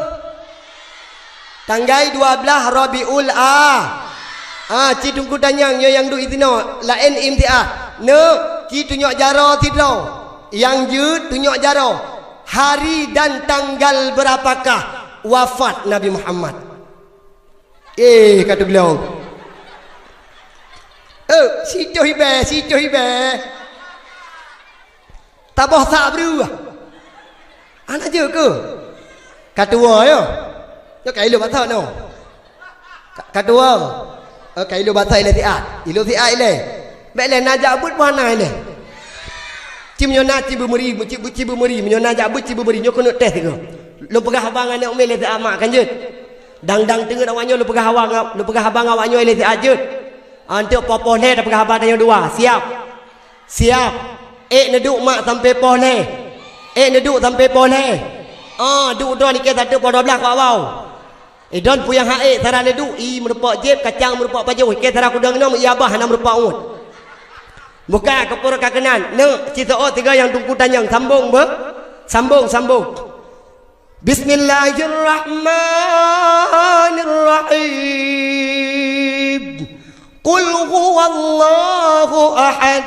Tanggai dua blaih Rabiul A-, ah, ci teungku tanyong nyoe nyang duek sinoe, laén imtiah. Neuk, ci tunyok jaroe sidroe. Nyang jeuet tunyok jaroe. Hari dan tanggal berapakah wafat Nabi Muhammad? Eh, ka teuglong. Eh, sitoh ibèe, sitoh ibèe. Taboh sak breuh. Hana jeuet keuh? Ka tuwoe nyoe. Nyoe ka ilôn batat nyoe. Ka, ka tuwoe. Eh, ka ilôn batat ilèe siat. Ilôn siat ilèe. Bèk lé na jak beuet pih hana ilèe. Ci meunyoe na ci beumeuri, ci beu-, ci beumeuri. Meunyoe na jak beuet ci beumeuri. Nyoe keuneuk tès sigoe. Lôn peugah haba ngon aneuk miet lé siat mak kan jeuet. Dang-dang teungeut awak nyoe lôn peugah haba ngon, lôn peugah haba ngon awak nyoe lé siat jeuet. Eunteuk poh-poh lhèe tapeugah haba tanyoe dua. Siap. Siap. Ék neuduek mak sampoe poh lhèe. Ék neuduek sampoe poh lhèe. Ah, duek droeneuh ikèe sateuk poh dua blaih keu awak. Eh, droeneuh peue nyang hak ék, sara neuduek, ie meurumpok jép, kacang meurumpok pajoh, ikèe sara kudong inong, ie abah hana meurumpok uet. Buka keu pura ka keunan. Neuk, ci seuôt sigoe nyang teungku tanyong. Sambong beuh. Sambong, sambong. Bismillahirrahmanirrahim. Qul huwallahu ahad.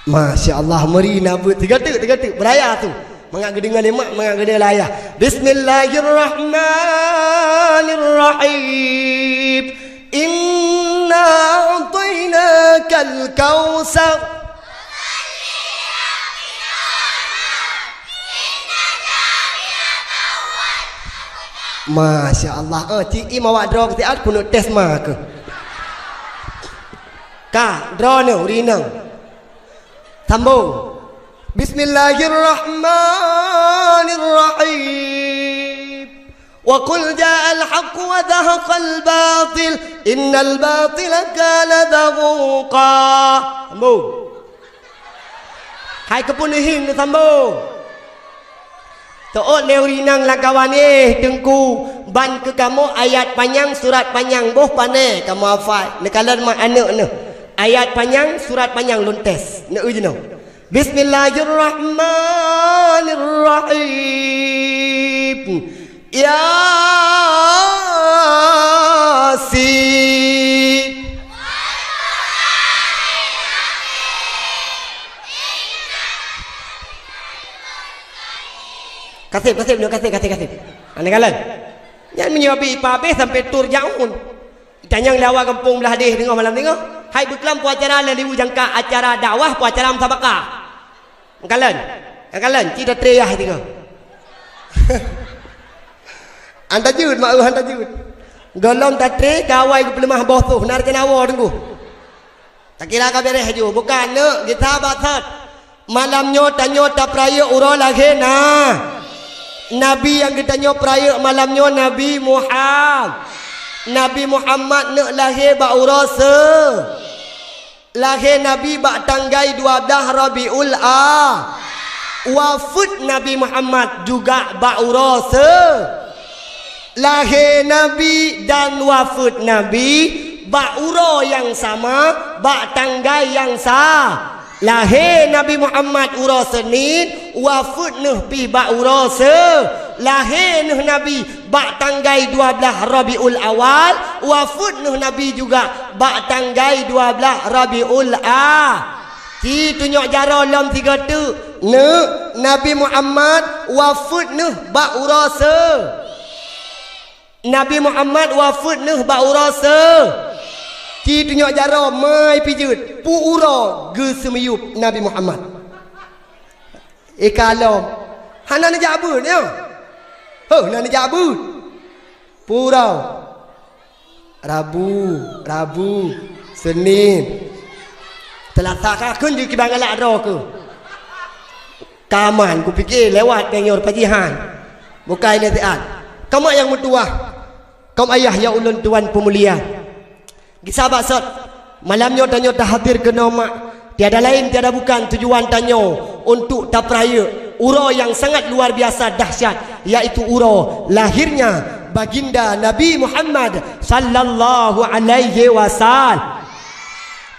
Masya Allah, meuri na beuet. Tiga teuk, tiga teuk. Beuraya su. Mangat geudeungoe lé mak, mangat geudeungoe lé ayah. Bismillahirrahmanirrahim. Inna a'tainakal kautsar. Masya Allah. Eh, ci im awak droe keu siat keuneuk tès ma keuh. Ka, droeneuh ureueng inong. Sambong. Bismillahirrahmanirrahim. Wa qul ja'al haqq wa zahaqal batil, innal batila kana zahuqa. Sambong. Hai keupeue neuhiem neusambong. Teuôt lé ureueng inong lam kawan, eh, Teungku, ban keu kamoe ayat panyang, surat panyang, boh pane kamoe hafai. Neukalon mak aneuk neuh. Ayat panyang, surat panyang lôn tès. Neu-eu jinoe. Bismillahirrahmanirrahim. Yasin. Kaseb, kaseb, nyoe kaseb, kaseb, kaseb. Aneuk kalon. Nyan meunyoe bie ipa abéh sampoe tur jaun. Tanyong lé awak gampông blah deh teungoh malam teungoh. Hai beuklam peue acara lé liwu jangka acara dakwah peue acara musabaqah. Kalon. Kalon, ci tatré yah teungoh. Anta jeuet, mak, anta jeuet. Gohlom tatré, kawai geupeuleumah boh toh, na rencana woe teungku. Takira ka beres ju, bukan neuk gita batat. Malam nyoe tanyoe tapeurayeuk uroe lahé na. Nabi nyang geutanyoe peurayeuk malam nyoe Nabi Muham-, Nabi Muhammad neuk lahé bak uroe se-, lahé Nabi bak tanggai dua blaih Rabiul A-, wafeuet Nabi Muhammad juga bak uroe se-, lahé Nabi dan wafeuet Nabi bak uroe nyang sama, bak tanggai nyang sa-, lahé Nabi Muhammad uroe Senin, wafeuet neuh pih bak uroe se-, lahé neuh Nabi bak tanggai dua blaih Rabiul Awal, wafeuet neuh Nabi juga bak tanggai dua blaih Rabiul A-, ci tunyok jaroe lom sigoe teuk, neuk, Nabi Muhammad wafeuet neuh bak uroe se-, Nabi Muhammad wafeuet neuh bak uroe se-, ci tunyok jaroe mai pih jeuet, peue uroe geuseumiyueb Nabi Muhammad. Ikalon. Hana neujak beuet nyoe. Heuh, hana neujak beuet. Peue uroe? Rabu, Rabu, Senin. Seulasa ka kheun jeuet kiban galak droe keuh. Kaman, kupike lewat tanyoe pajihan. Bukai nasihat. Kamoe nyang meutuwah. Kaum ayah nyang ulôn tuan peumulia. Gisa bak sot, malam nyoe tanyoe tahadir keunoe mak. Tiada lain, tiada bukan tujuan tanyoe untuk tapeurayeuk uroe nyang sangat luar biasa dahsyat, yaitu uroe lahirnya Baginda Nabi Muhammad sallallahu alaihi wasallam.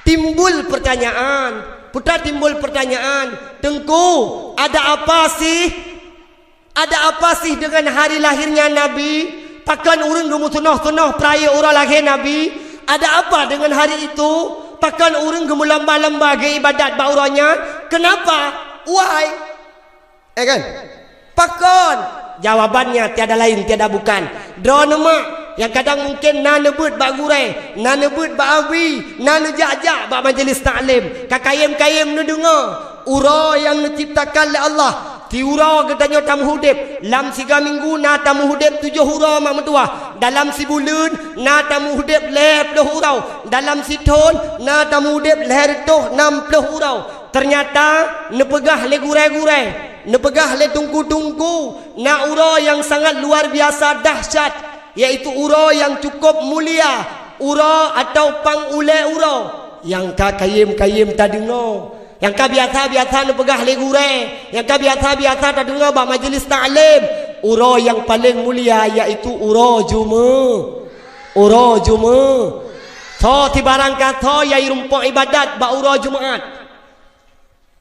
Timbul pertanyaan, peue timbul pertanyaan, Teungku, ada apa sih? Ada apa sih dengan hari lahirnya Nabi? Pakon ureueng geumeusunoh-sunoh peurayeuk uroe lahé Nabi? Ada apa dengan hari itu? Pakon ureuëng geumeulemba-lemba geuibadat bak uroe nyan? Keunapa? Why? Eh kan? Pakon? Jawabannya tiada lain, tiada bukan. Droeneuh mak, nyang kadang mungken na neubeuet bak gurée, na neubeuet bak abi, na neujak-jak bak majeulis taklim, ka kayém-kayém neudeungoe. Uroe nyang neuciptakan lé Allah, siuroe geutanyoe tameuudeb. Lam siga minggu na tameuudeb tujoh uroe mak meutuwah. Dalam sibuleuen na tameuudeb lhée ploh uroe. Dalam sithon na tameuudeb lhée reutôh nam ploh uroe. Teunyata neupeugah lé gurée-gurée, neupeugah lé teungku-teungku, na uroe nyang sangat luar biasa dahsyat, yaitu uroe nyang cukup mulia, uroe atawa pang ulée uroe nyang ka kayém-kayém tadeungoe, nyang ka biasa-biasa neupeugah lé gurée, nyang ka biasa-biasa tadeungoe bak majeulis taklim. Uroe nyang paleng mulia yaitu uroe Jume-, uroe Jume-, soe sibarang kasoe nyang irumpok ibadat bak uroe Jumat.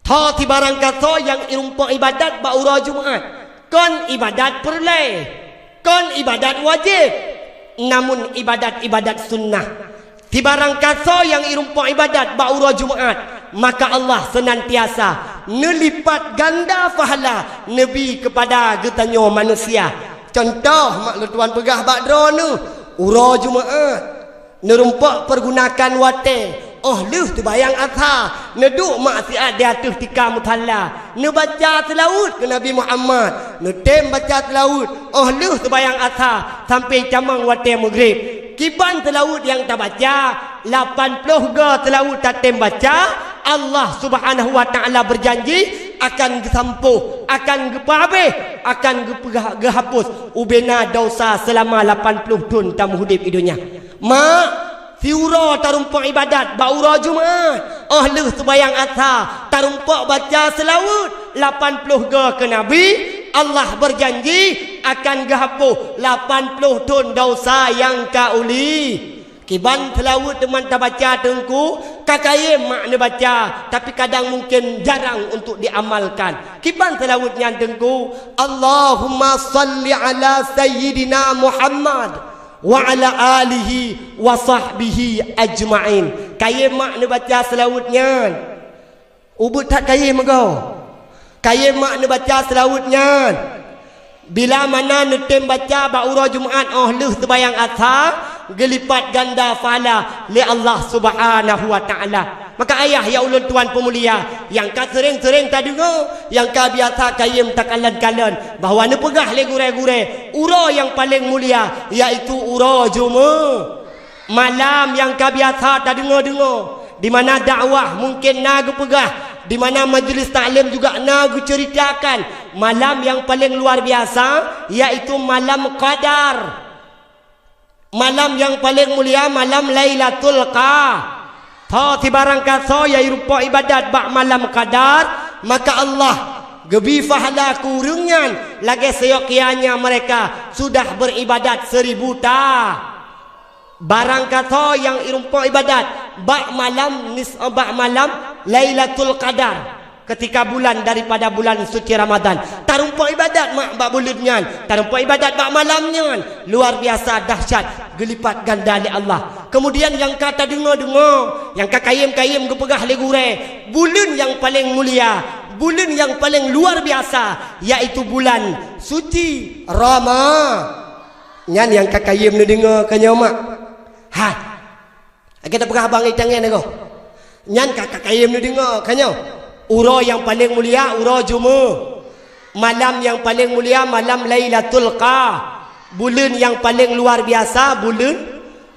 Tho sibarang kasoe nyang irumpok ibadat bak uroe Jumat, kon ibadat peureulée, kon ibadat wajéb, namun ibadat-ibadat sunnah. Sibarang kasoe nyang irumpok ibadat bak uroe Jumat, maka Allah seunantiasa neulipat ganda pahala neubi keupada geutanyoe manusia. Cuntoh mak lôn tuan peugah bak droeneuh, uroe Jumat, neurumpok peurgunakan watée, óh lheueh seubayang asa, neuduek maksiat di ateueh tika musalla, neubaca seulaweuet keu Nabi Muhammad, neutem baca seulaweuet, óh lheueh seubayang asa sampoe tamong watée meugreb. Kiban seulaweuet nyang tabaca, lapan ploh goe seulaweuet tatem baca, Allah Subhanahu wa Ta'ala beujanji akan geusampoe, akan geupeuhabéh, akan geupeugah-, geuhapus ubena desya seulama lapan ploh thon tameuudeb i donya. Mak, siuroe tarumpok ibadat bak uroe Jumat, óh lheueh seubayang asa, tarumpok baca seulaweuet lapan ploh goe keu Nabi, Allah beujanji akan geuhapus lapan ploh thon desya nyang ka uli. Kiban seulaweuet teuma tabaca teungku, ka kayém mak neubaca, tapi kadang mungken jarang untuk diamalkan. Kiban seulaweuet nyan teungku, Allahumma shalli ala sayyidina Muhammad wa ala alihi wa sahbihi ajma'in. Kayém mak neubaca seulaweuet nyan. Ubeut that kayém meugoe. Kayém mak neubaca seulaweuet nyan. Bila mana neutem baca bak uroe Jumat óh lheueh seubayang asa, geulipat ganda pahala lé Allah Subhanahu wa Ta'ala. Maka ayah ya ulôn tuan peumulia, nyang ka seuréng-seuréng tadeungoe, nyang ka biasa kayém takalon-kalon, bahwa neupeugah lé gurée-gurée, uroe nyang paleng mulia, yaitu uroe Jume-, malam nyang ka biasa tadeungoe-deungoe, di mana dakwah mungken na geupeugah, di mana majeulis taklim juga na geuceuritakan, malam nyang paleng luar biasa, yaitu malam Qadar. Malam nyang paleng mulia, malam Lailatul Qa-, tho sibarang kasoe nyang irumpok ibadat bak malam Qadar, maka Allah geubi pahala keu ureuëng nyan lagée seyoe kianya mereka sudah beuribadat seuribu ta-, Barang kasoe nyang irumpok ibadat bak malam nis-, bak malam Lailatul Qadar, ketika bulan daripada bulan suci Ramadan, tarumpok ibadat mak bak buleuen nyan, tarumpok ibadat bak malam nyan, luar biasa dahsyat, geulipat ganda lé Allah. Kemudian nyang ka tadeungoe-deungoe, nyang ka kayém-kayém geupeugah lé gurée, buleuen nyang paleng mulia, buleuen nyang paleng luar biasa, yaitu bulan suci Rama-, Nyan nyang ka kayém neudeungoe ka nyoe mak. Hai. Lagée tapeugah abang itangen agoe. Nyan ka, ka kayém neudeungoe ka nyoe. Uroe nyang paleng mulia uroe Jume-, malam nyang paleng mulia malam Lailatul Qa-, buleuen nyang paleng luar biasa buleuen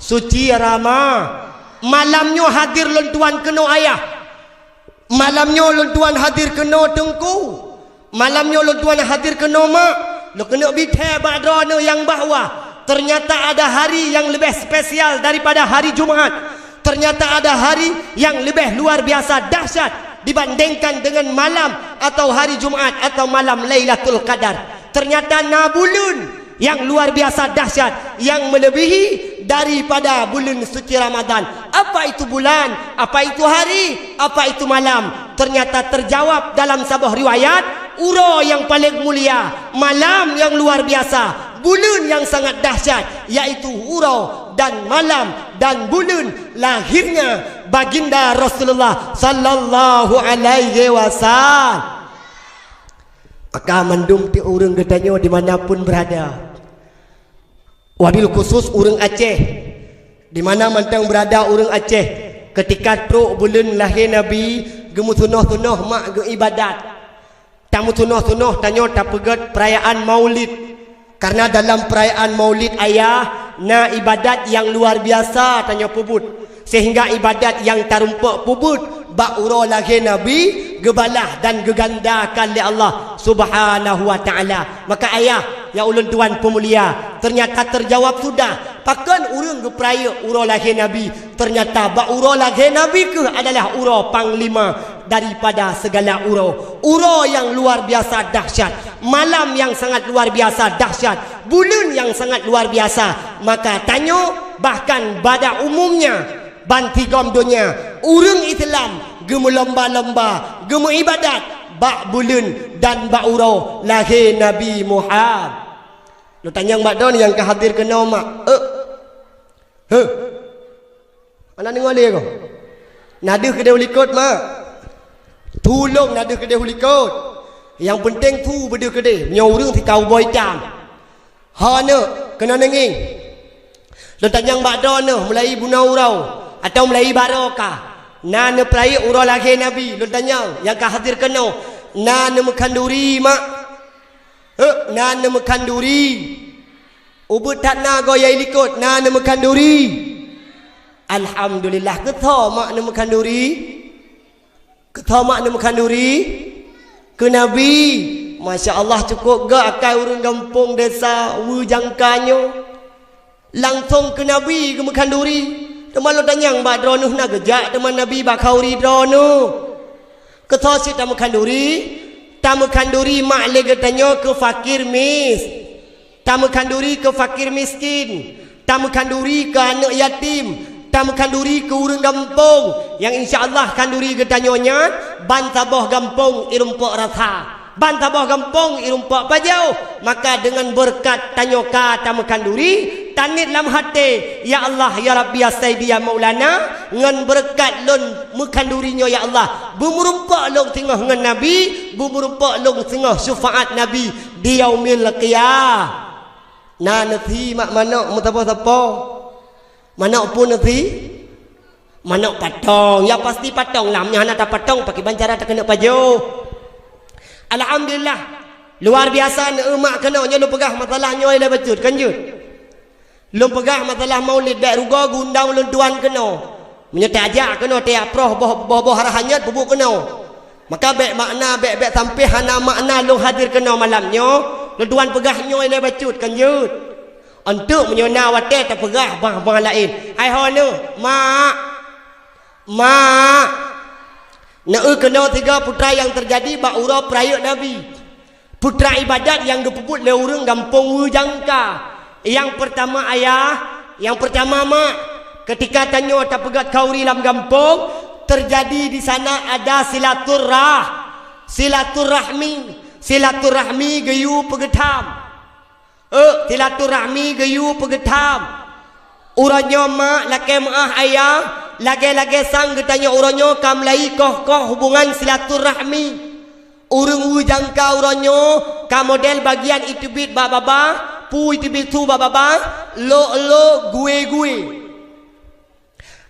suci Rama-, malam nyoe hadir lôn tuan keunoe ayah. Malam nyoe lôn tuan hadir keunoe teungku. Malam nyoe lôn tuan hadir keunoe mak. Lôn keuneuk bithée bak droeneuh nyang bahwa ternyata ada hari yang lebih spesial daripada hari Jumat. Ternyata ada hari yang lebih luar biasa dahsyat dibandingkan dengan malam atau hari Jumat atau malam Lailatul Qadar. Ternyata na buleuen nyang luar biasa dahsyat, nyang melebihi daripada buleuen suci Ramadan. Apa itu bulan? Apa itu hari? Apa itu malam? Ternyata terjawab dalam saboh riwayat, uroe nyang paleng mulia, malam nyang luar biasa, buleuen nyang sangat dahsyat, yaitu uroe dan malam dan buleuen lahirnya Baginda Rasulullah sallallahu alaihi wasallam. Maka mandum tiep ureuëng geutanyoe di mana pun berada, wabil khusus ureuëng Aceh, di mana mantong berada ureuëng Aceh, ketika trok buleuen lahé Nabi, geumeusunoh-sunoh mak geuibadat. Tameusunoh-sunoh tanyoe tapeugét peurayaan Maulid. Karena dalam peurayaan Maulid ayah na ibadat nyang luar biasa tanyoe peubuet, sehingga ibadat nyang tarumpok peubuet bak uroe lahé Nabi geubalah dan geugandakan lé Allah Subhanahu wa Ta'ala. Maka ayah nyang ulôn tuan peumulia, ternyata terjawab sudah pakon ureuëng geupeurayeuk uroe lahé Nabi. Ternyata bak uroe lahé Nabi kheueh adalah uroe panglima daripada segala uroe. Uroe nyang luar biasa dahsyat, malam nyang sangat luar biasa dahsyat, buleuen nyang sangat luar biasa. Maka tanyoe bahkan pada umumnya bansigom donya ureuëng Islam geumeulomba-lomba geumeuibadat bak buleuen dan bak uroe lahé Nabi Muhammad. Lôn tanyong bak droeneuh nyang ka hadir keunoe mak. Eh. Heh. Hana deungoe lé ko? Na deuh keudeh u likot mak. Tulông na deuh keudeh u likot. Nyang peunteng su beudeuh keudeh, meunyoe ureuëng si kawubô itam. Ho neuk keunoe neungieng. Lôn tanyong bak droeneuh mulai bunoe uroe atawa mulai baroe ka na neupeurayeuk uroe lahé Nabi. Lôn tanyong nyang ka hadir keunoe, na neumeukhanduri mak? Heh, na neumeukhanduri? Ubit that na goe nyang i likot na neumeukhanduri. Alhamdulillah, keu soe mak neumeukhanduri? Keu soe mak neumeukhanduri? Keu Nabi. Masya Allah, cukôp gét akai ureuëng gampông desa Weujangka nyoe. Langsong keu Nabi geumeukhanduri. Teuma lôn tanyong bak droeneuh na geujak teuma Nabi bak khanduri droeneuh. Keu soe cit tameukhanduri? Tameukhanduri mak lé geutanyoe keu fakir mis. Tameukhanduri keu fakir miskin, tameukhanduri keu aneuëk yatim, tameukhanduri keu ureuëng gampông, nyang insya Allah khanduri geutanyoe nyan ban saboh gampông i rumpok rasa, ban saboh gampông i rumpok pajoh. Maka deungon beureukat tanyoe ka tameukhanduri, taniet lam até, "Ya Allah, ya Rabbi, ya Sayyidi, ya Maulana, ngon beureukat lôn meukhanduri nyoe, ya Allah, beumeurumpok lôn singoh ngon Nabi, beumeurumpok lôn singoh syufaat Nabi di Yaumil Qiyamah." Na neusi mak manök meusapo-sapo? Manök peue neusi? Manök patong. Ya pasti patong lah. Meunyoe hana tapatong, pakriban cara takeuneuk pajoh? Alhamdulillah. Luar biasa neueu mak keunoe. Nyoe lôn peugah masalah nyoe lé bacut, kan jeuet? Lôn peugah masalah Maulid, bék rugoe geuundang ulôn tuan keunoe. Meunyoe tajak keunoe, tajak proh boh, boh-boh arah hanyot peubuet keunoe. Maka bék makna, bék, bék sampé hana makna lôn hadir keunoe malam nyoe, lôn tuan peugah nyoe lé bacut, kan jeuet. Eunteuk meunyoe na watée tapeugah bah-bah laén. Hai ho neuh, mak! Mak! Neueu keunoe sigoe peue nyang teujadi bak uroe peurayeuk Nabi. Peue ibadat nyang geupeubuet lé ureuëng gampông Weujangka. Nyang peurtama ayah, nyang peurtama mak, keutika tanyoe tapeugét khanduri lam gampông, teujadi di sana ada silaturah-, silaturahmi, silaturahmi geuyue peugeutham. Eh, silaturahmi geuyue peugeutham. Uroe nyoe mak, lakée meuáh ayah, lagée-lagée sang geutanyoe uroe nyoe ka meulai koh-koh hubungan silaturahmi. Ureuëng Weujangka uroe nyoe ka model bagian iteubiet bak babah, peue iteubiet su bak babah, lok-lok, gue-gue.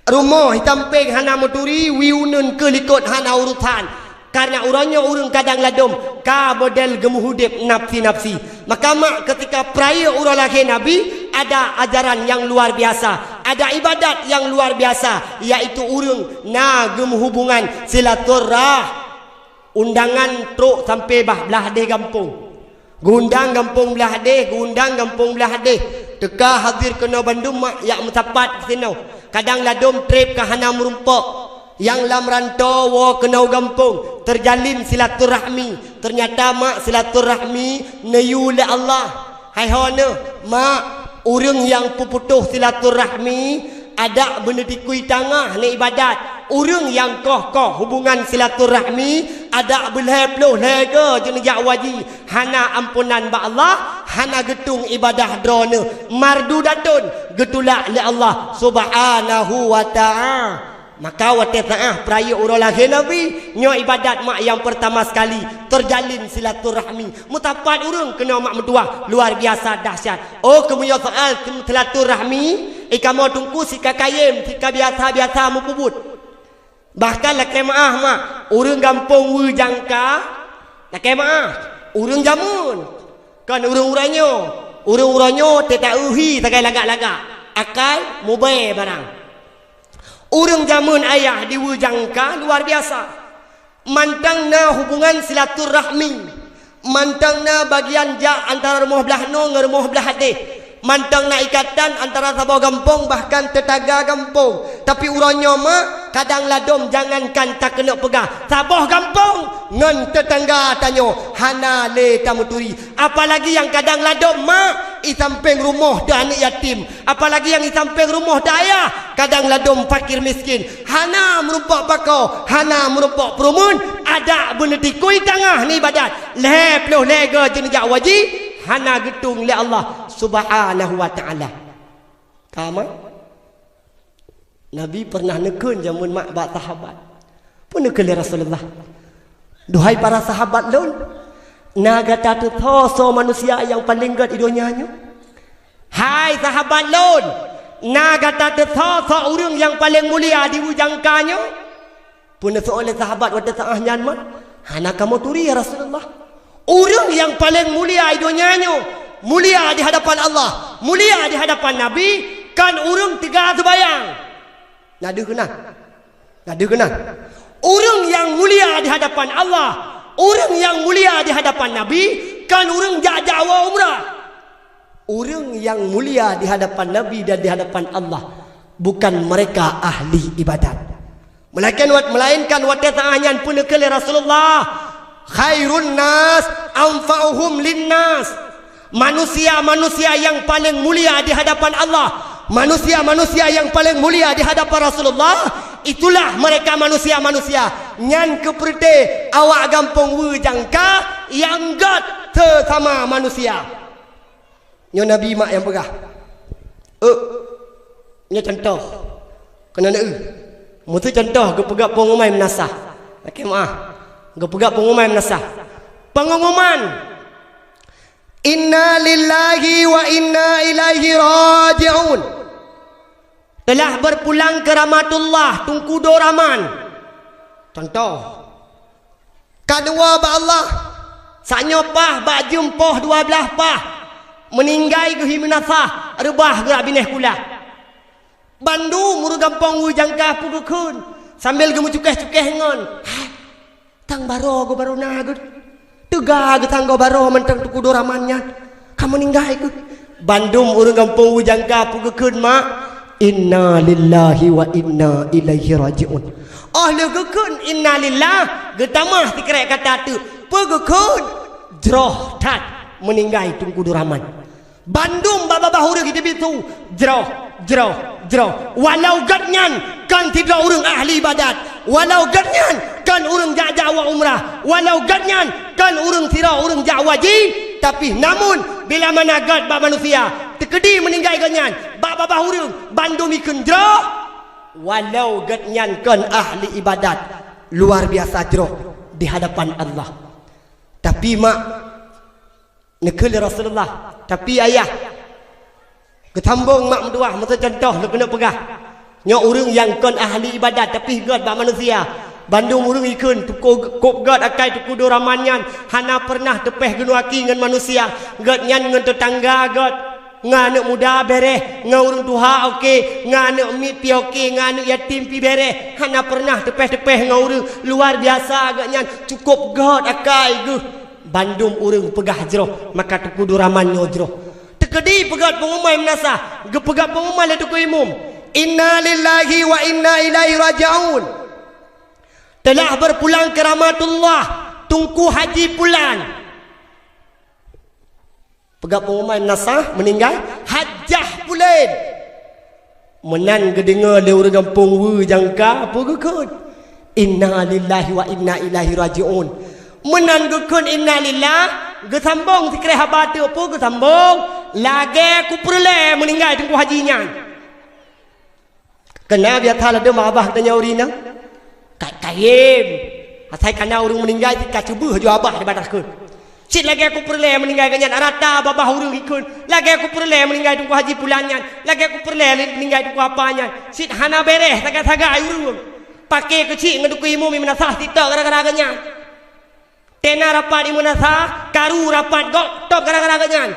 Rumoh itam péng hana meuturi, wie uneuen keu likot hana urusan. Kareuna uroe nyoe ureuëng kadang ladom ka model geumeuhudeb nafsi-nafsi. Maka mak, keutika peurayeuk uroe lahé Nabi, ada ajaran nyang luar biasa, ada ibadat nyang luar biasa, yaitu ureuëng na geumeuhubungan silaturah-, undangan trok sampai bah blaih deh gampông. Geuundang gampông blaih deh, geuundang gampông blaih deh. Teuka hadir keunoe bandum mak jak meusapat keu sinoe. Kadang ladom treb ka hana meurumpok. Nyang lam rantô woe keunoe gampông, teujalin silaturahmi. Teunyata mak, silaturahmi neuyue lé Allah. Hai ho neuh, mak, ureuëng nyang peuputôh silaturahmi, adak beuneutikui tangah neuibadat. Ureuëng nyang koh-koh hubungan silaturahmi, adak beulhée ploh lhée goe jeuneujak waji, hana amponan bak Allah, hana geutueng ibadah droeneuh, mardudatun geutulak lé Allah Subhanahu wa Ta'ala. Maka watée saát peurayeuk uroe lahé Nabi, nyoe ibadat mak nyang peurtama sekali teujalin silaturahmi. Meusapat ureuëng keunoe mak meutuwah, luar biasa dahsyat. Oh, keumeuyo soal silaturahmi, i kamoe teungku sika kayém, sika biasa-biasa meupubuet. Bahkan lakée meuáh mak, ureuëng gampông Weue Jangka, lakée meuáh, ureuëng jameun, kon ureuëng uroe nyoe. Ureuëng uroe nyoe teuta uhi sagai lagak-lagak, akai mubée barang. Ureuëng jameun ayah di Weue Jangka luar biasa. Mantong na hubungan silaturahmi. Mantong na bagian jak antara rumoh blaih noe ngon rumoh blaih adeh. Mantong na ikatan antara saboh gampông bahkan teutangga gampông. Tapi uroe nyoe mak, kadang ladom jangankan takeuneuk peugah saboh gampông ngon teutangga tanyoe hana lé tameuturi. Apalagi nyang kadang ladom mak, i sampéng rumoh teu aneuëk yatim. Apalagi nyang i sampéng rumoh teu ayah, kadang ladom fakir miskin. Hana meurumpok bako, hana meurumpok peureumeun, adak beuneutikui tangah neuibadat. Lhée ploh lhée go jeuneujak waji, hana geutueng lé Allah Subhanahu wa Ta'ala. Ka mak? Nabi pernah neukheun jameun mak bak sahabat. Peue neukheun lé Rasulullah? "Duhai para sahabat lôn, na gata teusoe soe manusia nyang paleng gét i donya nyoe?" Hai sahabat lôn, na gata teusoe soe ureuëng nyang paleng mulia di Weue Jangka nyoe? Peue neuseuôt lé sahabat watée saát nyan mak? Hana kamoe turi, ya Rasulullah. Ureuëng nyang paleng mulia i donya nyoe, mulia di hadapan Allah, mulia di hadapan Nabi, kon ureuëng teuga seubayang. Na deuh keunan. Na deuh keunan. Ureuëng nyang mulia di hadapan Allah, ureuëng nyang mulia di hadapan Nabi, kon ureuëng jak-jak woe umrah. Ureuëng nyang mulia di hadapan Nabi dan di hadapan Allah, bukan mereka ahli ibadat. Melainkan wat-, melainkan watée saát nyan peue neukheun lé Rasulullah, "Khairun nas anfa'uhum linnas." Manusia-manusia nyang paleng mulia di hadapan Allah, manusia-manusia nyang paleng mulia di hadapan Rasulullah, itulah mereka manusia-manusia nyan keupeureuté awak gampông Weue Jangka nyang gét seusama manusia. Nyoe Nabi mak nyang peugah. Euk, nyoe cuntoh. Keuneuk eu. Meuseu cuntoh geupeugah peungumuman meunasah. Lakée meuáh. Geupeugah peungumuman meunasah. Peungumuman. Inna lillahi wa inna ilaihi raji'un. Telah berpulang ke rahmatullah, Teungku Duraman. Cuntoh. Ka neuwoe bak Allah, sak nyoe paih bak jeuem poh dua blaih paih, meuninggai geuh hi meunasah, reubah geurak binéh kula. Bandum ureuëng gampông Weue Jangka peue geukheun, sambil geumeucukéh-cukéh ngon, "Hai, tang baroe geuh baroe na geuh. Teuga geuh tang goe baroe mantong Teungku Duraman nyan. Ka meuninggai geuh." Bandum ureuëng gampông Weue Jangka peue geukheun mak, "Inna lillahi wa inna ilaihi raji'un." Óh lheueh geukheun "Inna lillah", geutamah sikrek kata teuk, peue geukheun, "Jroh that meuninggai Teungku Duraman." Bandum babah-babah ureuëng di bitu, jroh, jroh, jroh. Walau gét nyan kon sidroe ureuëng ahli ibadat, walau gét nyan kon ureuëng jak-jak woe umrah, walau gét nyan kon ureuëng sidroe ureuëng jak waji, tapi namun bila mana gét bak manusia, teukeudi meuninggai gét nyan bak babah ureuëng, bandum ikheun jroh, walau gét nyan kon ahli ibadat, luar biasa jroh di hadapan Allah. Tapi mak, neukheun lé Rasulullah, tapi ayah, geusambong mak meutuwah, meuseu cuntoh lôn keuneuk peugah. Nyoe ureuëng nyang kon ahli ibadat tapi gét bak manusia. Bandum ureuëng ikheun, "Teungku, kôb gét akai Teungku Duraman nyan, hana peureunah teupéh geunoe aki ngon manusia. Gét nyan ngon teutangga gét, ngon aneuëk muda béréh, ngon ureuëng tuha oke, ngon aneuëk miet pi oke, ngon aneuëk yatim pi béréh. Hana peureunah teupéh-teupéh ngon ureuëng. Luar biasa gét nyan, cukôp gét akai geuh." Bandum ureuëng peugah jroh, maka Teungku Duraman nyoe jroh. Teukeudi peugét peungumuman meunasah, geupeugah peungumuman lé Teungku Imum, "Inna lillahi wa inna ilaihi raji'un. Telah berpulang ke rahmatullah, Teungku Haji Pulan." Peugah peungumuman meunasah, meuninggai, Hajah Pulen. Meunan geudeungoe lé ureuëng gampông Weue Jangka, peue geukheun, "Inna lillahi wa inna ilaihi raji'un." Meunan geukheun "Inna lillah", geusambong sikrek haba teuk, peue geusambong, "Lagée kupeureulée meuninggai Teungku Haji nyan." Keunan biasa ladôm babah geutanyoe ureueng inong. Ka-, kayém. Asai kana ureueng meuninggai cit ka cuboh ju babah di bak takheun. Cit lagèe kupeureulèe meuninggai geuh nyan rata babah ureueng ikheun. Lagèe kupeureulèe meuninggai Teungku Haji Pulan nyan. Lagèe kupeureulèe meuninggai Teungku Apa nyan. Cit hana bèrèh sagai-sagai ureueng. Paké keuchik ngon Teungku Imum Ibn Sah sitok gara-gara geuh nyan. Tena rapat Imum Ibn Sah, karu rapat gob, top gara-gara geuh nyan.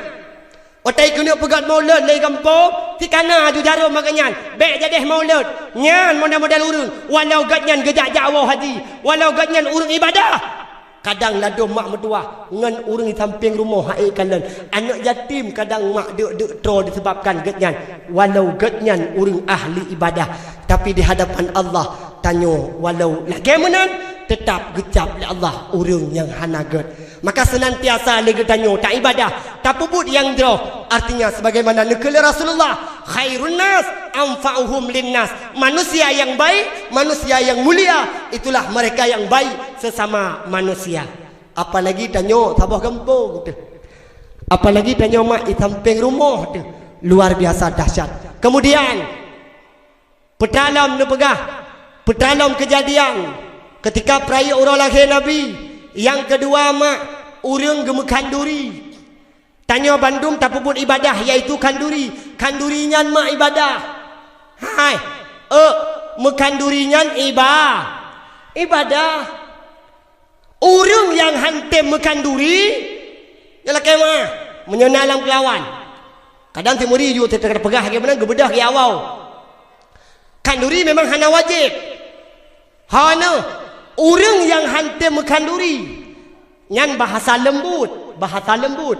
Watèe keuneuk peugöt maulud lé gampông, sikana aju jarom bak geuh nyan, bèk jadèh maulud. Nyan model-model ureueng, walau geuh nyan geujak-jak woe haji, walau geuh nyan ureueng ibadah. Kadang ladôm mak meutuwah ngon ureueng di sampéng rumoh hai kalon, aneuk yatim kadang mak deuk-deuk troe disebabkan geuh nyan, walau geuh nyan ureueng ahli ibadah, tapi di hadapan Allah tanyoe walau lagèe meunan teutap geucab lé Allah ureueng nyang hana gèt. Maka seunantiasa lé geutanyoe taibadah, tapeubuet nyang jroh. Artinya, sebagaimana neukheun lé Rasulullah, "Khairun nas anfa'uhum linnas." Manusia yang baik, manusia yang mulia, itulah mereka yang baik sesama manusia. Apalagi tanyoe saboh gampông teuh. Apalagi tanyoe mak di sampéng rumoh teuh. Luar biasa dahsyat. Kemudian, Peutralom neupeugah, peutralom keujadian keutika peurayeuk uroe lahé Nabi. Nyang keudua mak, ureueng geumeukhanduri. Tanyoe bandum tapeubuet ibadah, yaitu khanduri. Khanduri nyan mak ibadah. Hai, euk, meukhanduri nyan iba-, ibadah. Ureueng nyang han tem meukhanduri, nyan lakèe meu'ah, meunyoe na lam keulawan. Kadang teumuri ju teuka peugah lagèe meunan geubeudôh lagèe awai. Khanduri memang hana wajéb. Hana, ureueng nyang han tem meukhanduri, nyan bahasa lembut, bahasa lembut.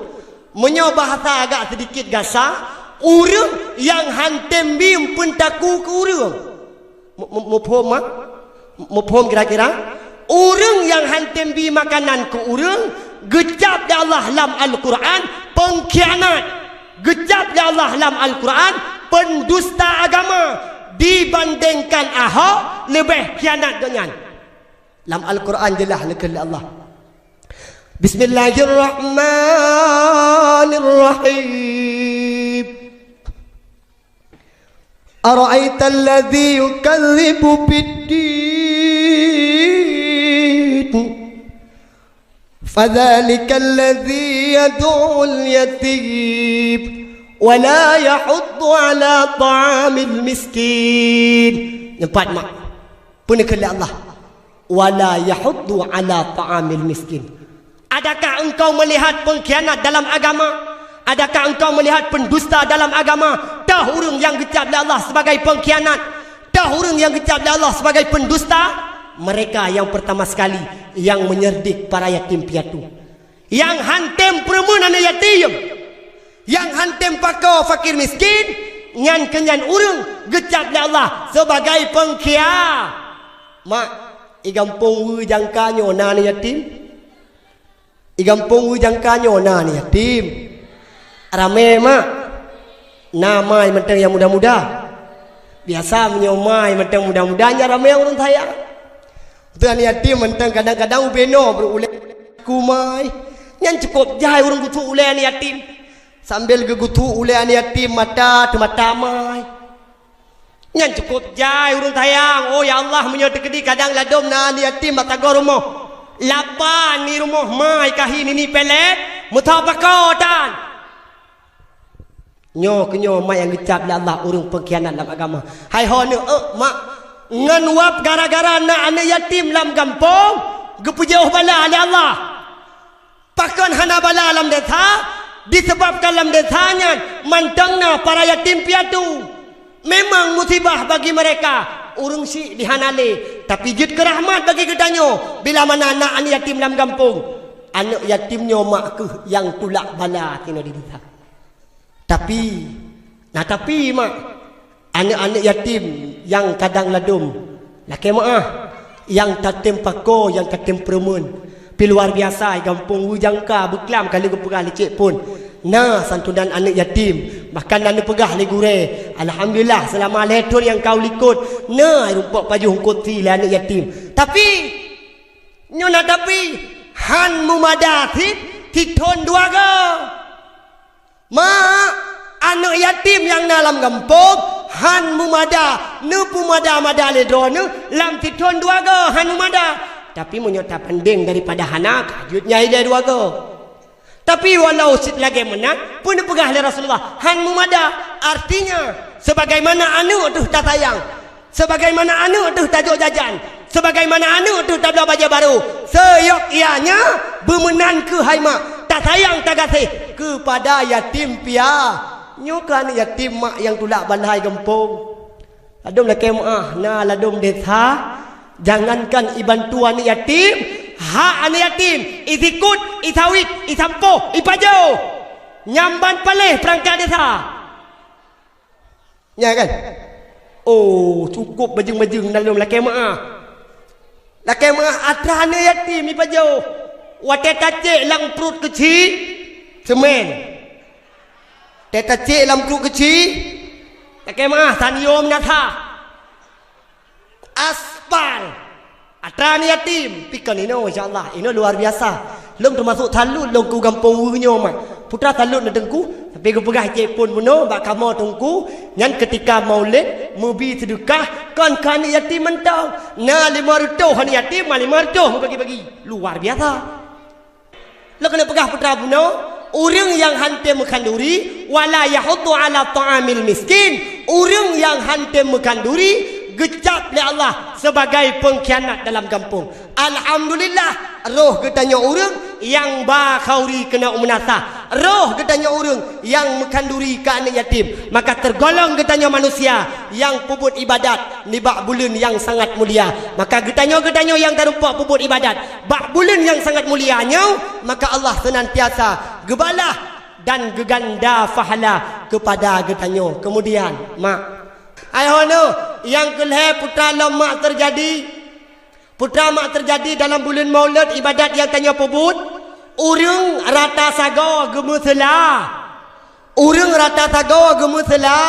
Meunyoe bahasa agak sedikit gasa, ureueng nyang han tem bi peuntaku keu ureueng. Mu-, mu-, muphom, ah? Muphom kira-kira? Ureueng nyang han tem bi makanan keu ureueng, geucab lé Allah lam Al-Quran peungkhianat. Geucab lé Allah lam Al-Quran pendusta agama, dibandingkan Ahok leubeh khianat geuh nyan. Lam Al-Quran jeulaih neukheun lé Allah. Bismillahirrahmanirrahim. Ara'aital ladzi yukadzibu biddin, fadzalikal ladzi yad'ul yatim, wa la yahuddu ala ta'amil miskin. Nyoe pat mak. Peue neukheun lé Allah? "Wa la yahuddu ala ta'amil miskin." Adakah engkau melihat pengkhianat dalam agama? Adakah engkau melihat pendusta dalam agama? Toh ureueng nyang geucab lé Allah sebagai pengkhianat? Toh ureueng nyang geucab lé Allah sebagai pendusta? Mereka yang pertama sekali yang menyerdik para yatim piatu. Nyang han tem peureumeun aneuk yatim, nyang han tem pakoe fakir miskin, nyan keuh nyan ureueng geucab lé Allah sebagai pengkhia-, Mak, i gampông Weue Jangka nyoe na aneuk yatim? I gampông Weue Jangka nyoe na aneuk yatim? Ramé, Mak. Na mai mantong nyang muda-muda. Biasa meunyoe mai mantong muda-muda, nyan ramé ureueng sayang. Beutôi aneuk yatim mantong kadang-kadang ubé noe beureulée ku mai. Nyan cukôp jai ureueng geusu ulée aneuk yatim. Sambil geugeusu ulée aneuk yatim mata teumata mai. Nyan cukôp jai ureueng sayang. Oh, ya Allah, meunyoe teukeudi kadang ladôm na aneuk yatim bak sagoe rumoh. Lapan di rumoh mai kahi nini pelet, meusapat pakoe tan. Nyoe keuh nyoe mak nyang geucab lé Allah ureueng peungkhianat lam agama. Hai ho neuek mak, ngon wab gara-gara na aneuk yatim lam gampông geupeujiôh bala lé Allah. Pakon hana bala lam desya? Disebabkan lam desya nyan mantong na para yatim piatu. Memang musibah bagi mereka, ureueng syik di hana lé, tapi jeuet keu rahmat bagi geutanyoe bila mana na aneuk yatim lam gampông. Aneuk yatim nyoe mak keuh nyang tulak bala sinoe di desya. Tapi, na tapi mak, aneuk-aneuk yatim nyang kadang ladôm, lakée meu'ah, nyang tatem pakoe, nyang tatem peureumeuen. Pi luar biasa, i gampông Weue Jangka beuklam ka lheueh geupeugah licek phon. Na santunan aneuk yatim, bahkan na neupeugah lé gurée, alhamdulillah, seulama lhée thon nyang ka u likot, na rumpok pajoh eungkot sie lé aneuk yatim. Tapi, nyoe na tapi, han meumada cit, sithon dua goe. Mak, aneuk yatim nyang na lam gampông, Han meumada, neupeumada-mada lé droeneuh lam sithon dua goe, han meumada. Tapi meunyoe tapandeng daripada hana, ka jeuet nyan ilée dua goe. Tapi walau cit lagée meunan, peue neupeugah lé Rasulullah, han meumada. Artinya, sebagaimana aneuëk teuh tasayang, sebagaimana aneuëk teuh tajok jajan, sebagaimana aneuëk teuh tabloe bajée barô, seyok ianya beumeunan keuh hai mak, tasayang tagaséh keupada yatim pia. Nyoe keuh aneuëk yatim mak nyang tulak bala i gampông. Ladôm lakée meuáh, na ladôm desa, jangankan ibantu aneuëk yatim, hak aneuëk yatim, isikot, isawét, isampôh, ipajoh. Nyan ban paléh peurangkat desa. Nya kan? Oh, cukôp bajeueng-bajeueng ladôm lakée meuáh. Lakée meuáh atra aneuëk yatim ipajoh. Watée tacék lam pruet keuchik, seumén. Watée tacék lam pruet keuchik, lakée meuáh, saniom nasa. Aspal. Atra aneuëk yatim, pi kon inoe, insya Allah. Inoe luar biasa. Lôn teumasok salut lôn keu gampông Weue nyoe mat. Putra salut na Teungku, tapi geupeugah cit phon bunoe bak kamoe Teungku, nyan keutika Maulid, meubi seudeukah, kon keu aneuëk yatim mantong. Na limong reutôh aneuëk yatim, ma limong reutôh meubagi-bagi. Luar biasa. Lôn keuneuk peugah putra bunoe, ureuëng nyang han tem meukhanduri, wala yahuddu ala ta'amil miskin, ureuëng nyang han tem meukhanduri, geucab lé Allah sebagai peungkhianat dalam gampông. Alhamdulillah, roh geutanyoe ureuëng nyang ba khanduri keunoe meunasah, roh geutanyoe ureuëng nyang meukhanduri keu aneuëk yatim, maka teurgolong geutanyoe manusia nyang peubuet iébadat nibak buleuen nyang sangat mulia. Maka geutanyoe, geutanyoe nyang tarumpok peubuet iébadat bak buleuen nyang sangat mulia nyoe, maka Allah seunantiasa geubalah dan geuganda pahala keupada geutanyoe. Keumudian, mak, ayah nyoe nyang keu lhée putra lom mak teujadi. Putra mak teujadi dalam buleuen Maulud iébadat nyang tanyoe peubuet, ureuëng rata sagoe geumeuseula. Ureuëng rata sagoe geumeuseula,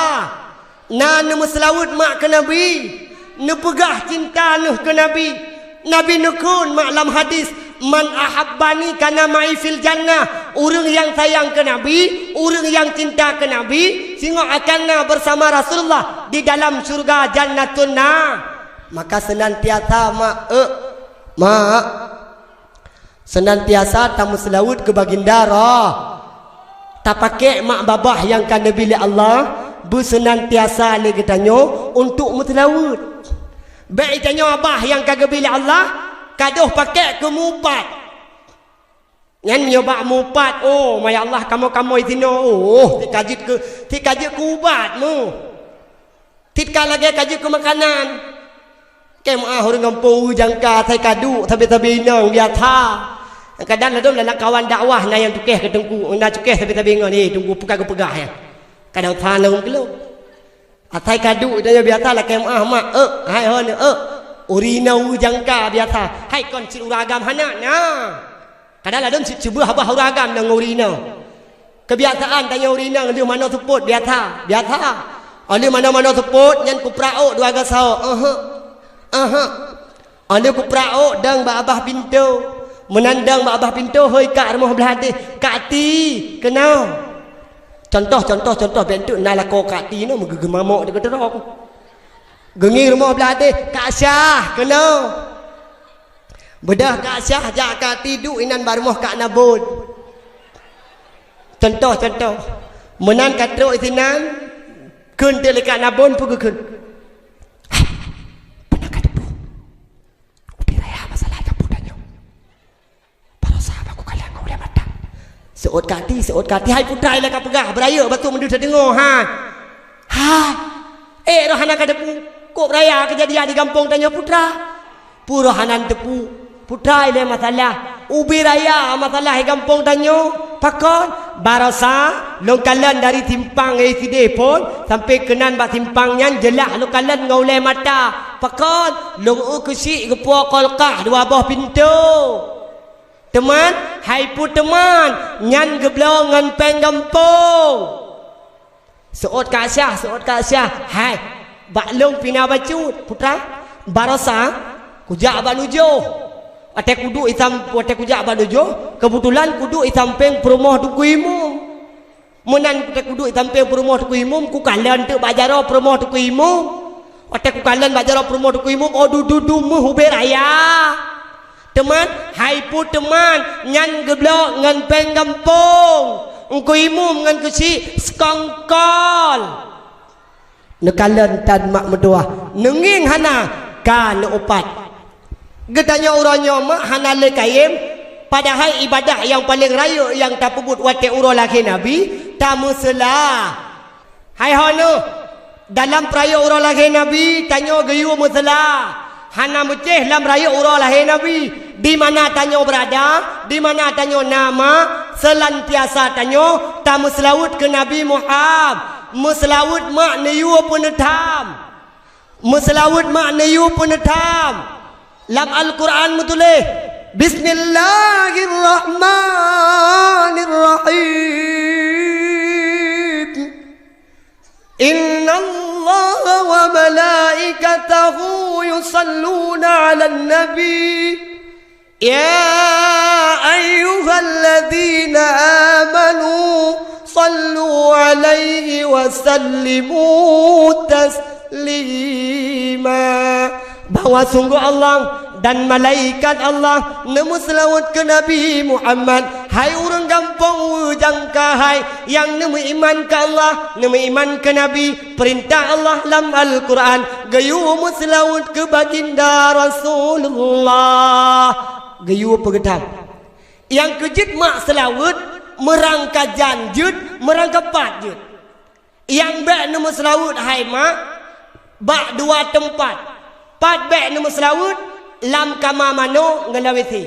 na neumeuseulaweuet mak keu Nabi, neupeugah cinta neuh keu Nabi. Nabi neukheun mak lam hadis, "Man ahabbani kana ma'i fil jannah." Ureuëng nyang sayang keu Nabi, ureuëng nyang cinta keu Nabi, singoh akan na beusama Rasulullah di dalam syeuruga Jannatun Na. Maka seunantiasa mak, euk, mak, seunantiasa tameuseulaweuet keu Baginda Ra-, tapakék mak babah nyang ka neubi lé Allah beuseunantiasa lé geutanyoe untuk meuseulaweuet. Bék geutanyoe babah nyang ka geubi lé Allah, kadoh pakék keu mupat. Nyan nyoe bak mupat, oh, maya Allah, kamoe-kamoe sinoe, oh, si ka jeuet keu, si ka jeuet keu ubat mu. Cit ka lagée ka jeuet keu makanan. Kém ah ureuëng gampông Weue Jangka asai ka duek sabe-sabe inong biasa. Kadang ladôm lam kawan dakwah na nyang tukéh keu teungku, na tukéh sabe-sabe ngon, "Eh, teungku, peue ka geupeugah nyan?" Kadang sa lom keulok. Asai ka duek tanyoe biasa lakée meuáh mak, euk, hai hon, euk. Ureuëng inong Weue Jangka biasa, hai kon cit ureuëng agam hana, na. Kadang ladôm cit cuba haba ureuëng agam ngon ureuëng inong. Keubiasaan tanyoe ureuëng inong lheueh manoe seupôt biasa, biasa. Oh, lheueh manoe-manoe seupôt nyan kuprak ôk dua gasoe. Aha. Aha. Oh, lheueh kuprak ôk dong bak babah pintoe. Meunan dong bak babah pintoe, hôi kak rumoh blah deh. Kak Ti, keunoe. Contoh, contoh, contoh, bék teuk na lakoe Kak Ti nyoe meugeugeumamok di keudroe. Geungieng rumoh blah deh, Kak Syah, keunoe. Beudôh Kak Syah jak Kak Ti duek inan bak rumoh Kak Nabon. Contoh, contoh. Meunan ka trok isinan, kheun teuk lé Kak Nabon peue geukheun. Hai, peue na ka teupeu? Ubé raya masalah jampu tanyoe. Baroesa baku kalon ngon ulée mata. Seuôt Kak Ti, seuôt Kak Ti, hai putra ilée ka peugah, beurayeuk bacut meudeuh tadeungoe, ha. Ha. Eh, roh hana ka teupeu. Kok raya keujadian di gampông tanyoe putra? Peue roh hana teupeu? Putra ilée masalah. Ubé raya masalah di gampông tanyoe. Pakon? Baroesa lôn kalon dari simpang, eh, sideh phon sampai keunan bak simpang nyan jeulaih lôn kalon ngon ulée mata. Pakon? Lôn eu keuchik geupuwoe kolkah dua boh pintoe. Teuma, hai peue teuma, nyan geubloe ngon péng gampông. Seuôt Kak Syah, seuôt Kak Syah. Hai, bak lôn pih na bacut, putra. Baroesa kujak bak nujoh. Watée kuduek isam-, watée kujak bak nujoh, keubeutulan kuduek isampéng peurumoh Teungku Imum. Meunan watée kuduek sampéng peurumoh Teungku Imum, kukalon teuk bak jaroe peurumoh Teungku Imum. Watée kukalon bak jaroe peurumoh Teungku Imum, oh, dudu-dudu meuh ubé raya. Teuma, hai pue teuma, nyan geublok ngon péng gampông. Teungku Imum ngon keuchik seukongkol. Neukalon tan mak meutuwah, neungieng hana ka neuupat. Geutanyoe uroe nyoe mak hana lé kayém, padahai ibadah nyang paleng rayeuk nyang tapeubuet watée uroe lahé Nabi, tameuseula. Hai ho neuh, dalam peurayeuk uroe lahé Nabi, tanyoe geuyue meuseula. Hana meucéh lam rayeuk uroe lahé Nabi, di mana tanyoe beurada, di mana tanyoe na mak, seulantiasa tanyoe tameuseulaweuet keu Nabi Muhammad. Meuseulaweuet mak neuyue peuneutham. Meuseulaweuet mak neuyue peuneutham. Lam Al-Qur'an meutuléh, "Bismillahirrahmanirrahim. Innallaha wa malaikatahu yusalluna 'alan nabi. Ya ayyuhalladzina amanu sallu 'alaihi wa sallimu taslima." Bahwa sungguh Allah dan malaikat Allah neumeuseulaweuet keu Nabi Muhammad. Hai ureuëng gampông Wujang Kahai nyang neumeuiman keu Allah, neumeuiman keu Nabi, peurintah Allah lam Al-Qur'an, geuyue meuseulaweuet keu Baginda Rasulullah. Geuyue peugeutan. Nyang keujeuet mak seulaweuet, meurangkajan jeuet, meurangkapat jeuet. Nyang bék neumeuseulaweuet hai mak, bak dua teumpat. Pat bék neumeuseulaweuet, lam kama manoe ngon lam WC.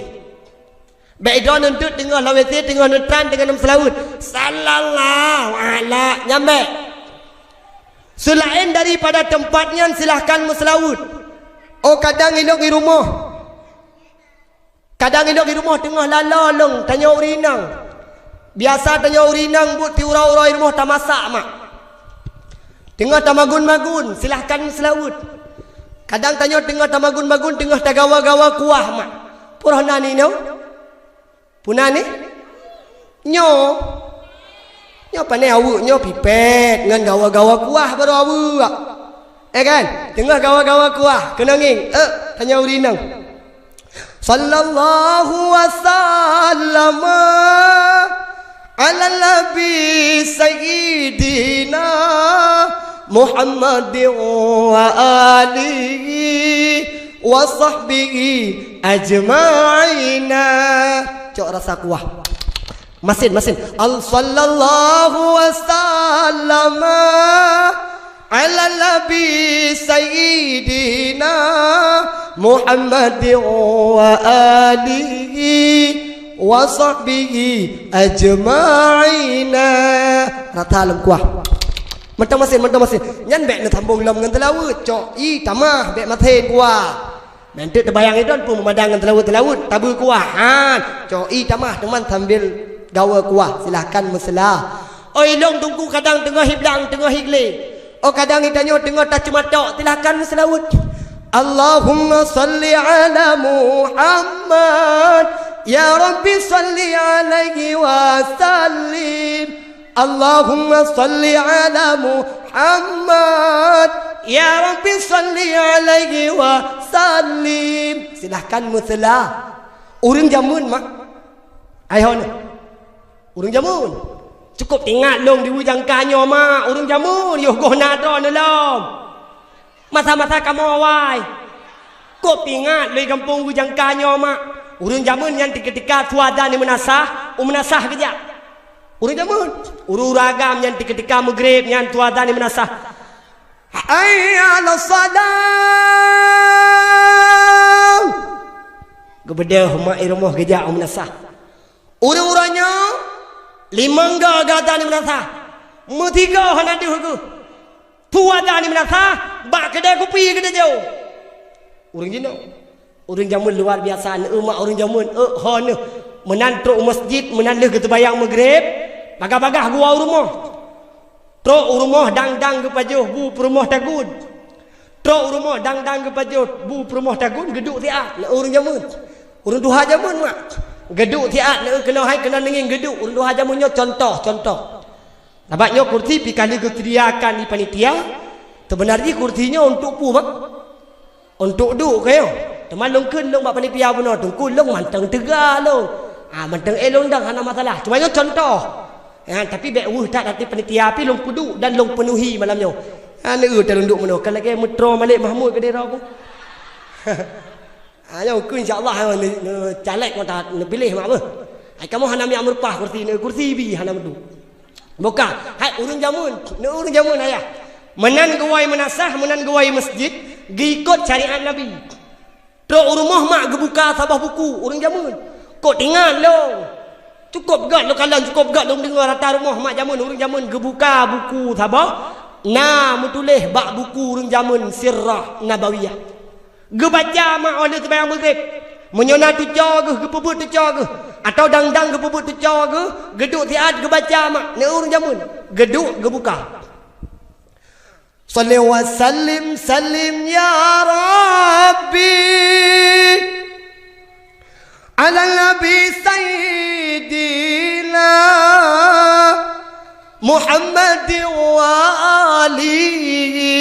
Bék idroe neuntot teungoh lam WC, teungoh neutran, teungoh neumeuseulaweuet. Sallallahu ala, nyan bék. Seulaén daripada teumpat nyan, silahkan meuseulaweuet. Oh, kadang ilong i rumoh. Kadang ilong i rumoh teungoh lalo lôn, tanyoe ureuëng inong. Biasa tanyoe ureuëng inong buet ti uroe-uroe i rumoh tamasak mak. Teungoh tamagun-magun, silahkan meuseulaweuet. Kadang tanyoe teungoh tamagun-magun, teungoh tagawa-gawa kuah mak. Pue na ni nyoe? Pue na ni? Nyoe. Nyoe pane aweuek nyoe pipet ngon gawa-gawa kuah baru aweuek. Eh kan? Teungoh gawa-gawa kuah, keuneuk ngieng. Eh, tanyoe ureuëng inong. Sallallahu wa sallama ala nabi sayyidina Muhammadin wa alihi wa sahbihi ajma'ina. Cok rasa kuah. Masin, masin. Al sallallahu wa sallama ala nabi sayyidina Muhammadin wa alihi wa sahbihi ajma'ina. Rata lom kuah. Mantong masin, mantong masin. Nyan bék neusambong lom ngon seulaweuet. Cok i tamah bék masin kuah. Meunteuek teubayang idon pun meumandang ngon seulaweuet-seulaweuet, tabeue kuah. Han, cok i tamah teuma sambil gawa kuah, silahkan meuseula. Oh ilong teungku kadang teungoh hiblang, teungoh higle. Oh kadang itanyoe teungoh taceumatok, silahkan meuseulaweuet. Allahumma salli ala Muhammad, ya Rabbi salli alaihi wa sallim. Allahumma salli ala Muhammad. Ya Rabbi salli alaihi wa sallim. Silahkan meuseula. Ureuëng jameun mak. Ayah na. Ureuëng jameun. Cukup ingat lôn di Wujang Kahai nyoe mak. Ureuëng jameun yoh goh na droe neulom. Masa-masa kamoe awai. Kok pingat lé gampông Wujang Kahai nyoe mak. Ureuëng jameun nyan teuketika suada ni meunasah, u meunasah keujak. Ureuëng jameun, ureuëng-ureuëng agam nyan teuketika meugreb nyan suada ni meunasah. Hayya 'alas shalah. Geubeudôh mak i rumoh geujak u meunasah. Ureuëng-ureuëng nyoe limong goe gata ni meunasah. Meusigoe hana deuh geuh. Peue wadah ni meunasah, bak keudè kupi geutanyoe. Ureuëng jinoe. Ureuëng jameun luar biasa, neueu mak ureuëng jameun, eu ho neuh. Meunan trok u masjid, meunan lheueh geuteubayang meugreb, bagah-bagah geuwoe u rumoh. Trok u rumoh dang-dang geupajoh bu peurumoh tagun. Trok u rumoh dang-dang geupajoh bu peurumoh tagun, geuduek siat, neueu ureuëng jameun. Ureuëng tuha jameun mak. Geuduek siat, neueu keunoe hai keunoe neungieng geuduek, ureuëng tuha jameun nyoe contoh, contoh. Sabab nyoe kursi pih ka lheueh geusediakan di panitia, seubeuna jih kursi nyoe untuk peue, Bang? Untuk duek keuh nyoe. Teuma lôn kheun lôn bak panitia bunoe, teungku lôn mantong teuga lôn. Ah, mantong éh lôn dong hana masalah. Cuma nyoe contoh. Ha, tapi bék weueh that até panitia pih lôn peuduek dan lôn peunuhi malam nyoe. Ha, neueu that lôn duek meunoe. Ka lagée meutroe Malik Mahmud keudéh droe ku. Ha, nyoe ku insya Allah, ha, ne, ne, caleg mata neupiléh mak beuh. Ai kamoe hana miak meureupah kursi, ne kursi bi hana meuduek. Buka, hai ureuëng jameun, ne ureuëng jameun ayah. Meunan geuwoe meunasah, meunan geuwoe masjid, geuikot syariat Nabi. Trok u rumoh mak geubuka saboh buku, ureuëng jameun. Kok tingat lôn. Cukôp gét lôn kalon, cukôp gét lôn deungoe rata rumoh mak jameun, ureuëng jameun geubuka buku saboh, na meutuléh bak buku ureuëng jameun Sirah Nabawiyah. Geubaca mak óh lheueh seumayang Maghrib. Meunyoe na tuco geuh, geupeubuet tuco geuh. Atawa dang-dang geupeubuet tuco geuh, geuduek siat geubaca mak, ne ureuëng jameun. Geuduek geubuka. Shalli wa sallim, sallim ya Rabbi, ala Nabi Sayyidina Muhammad wa alihi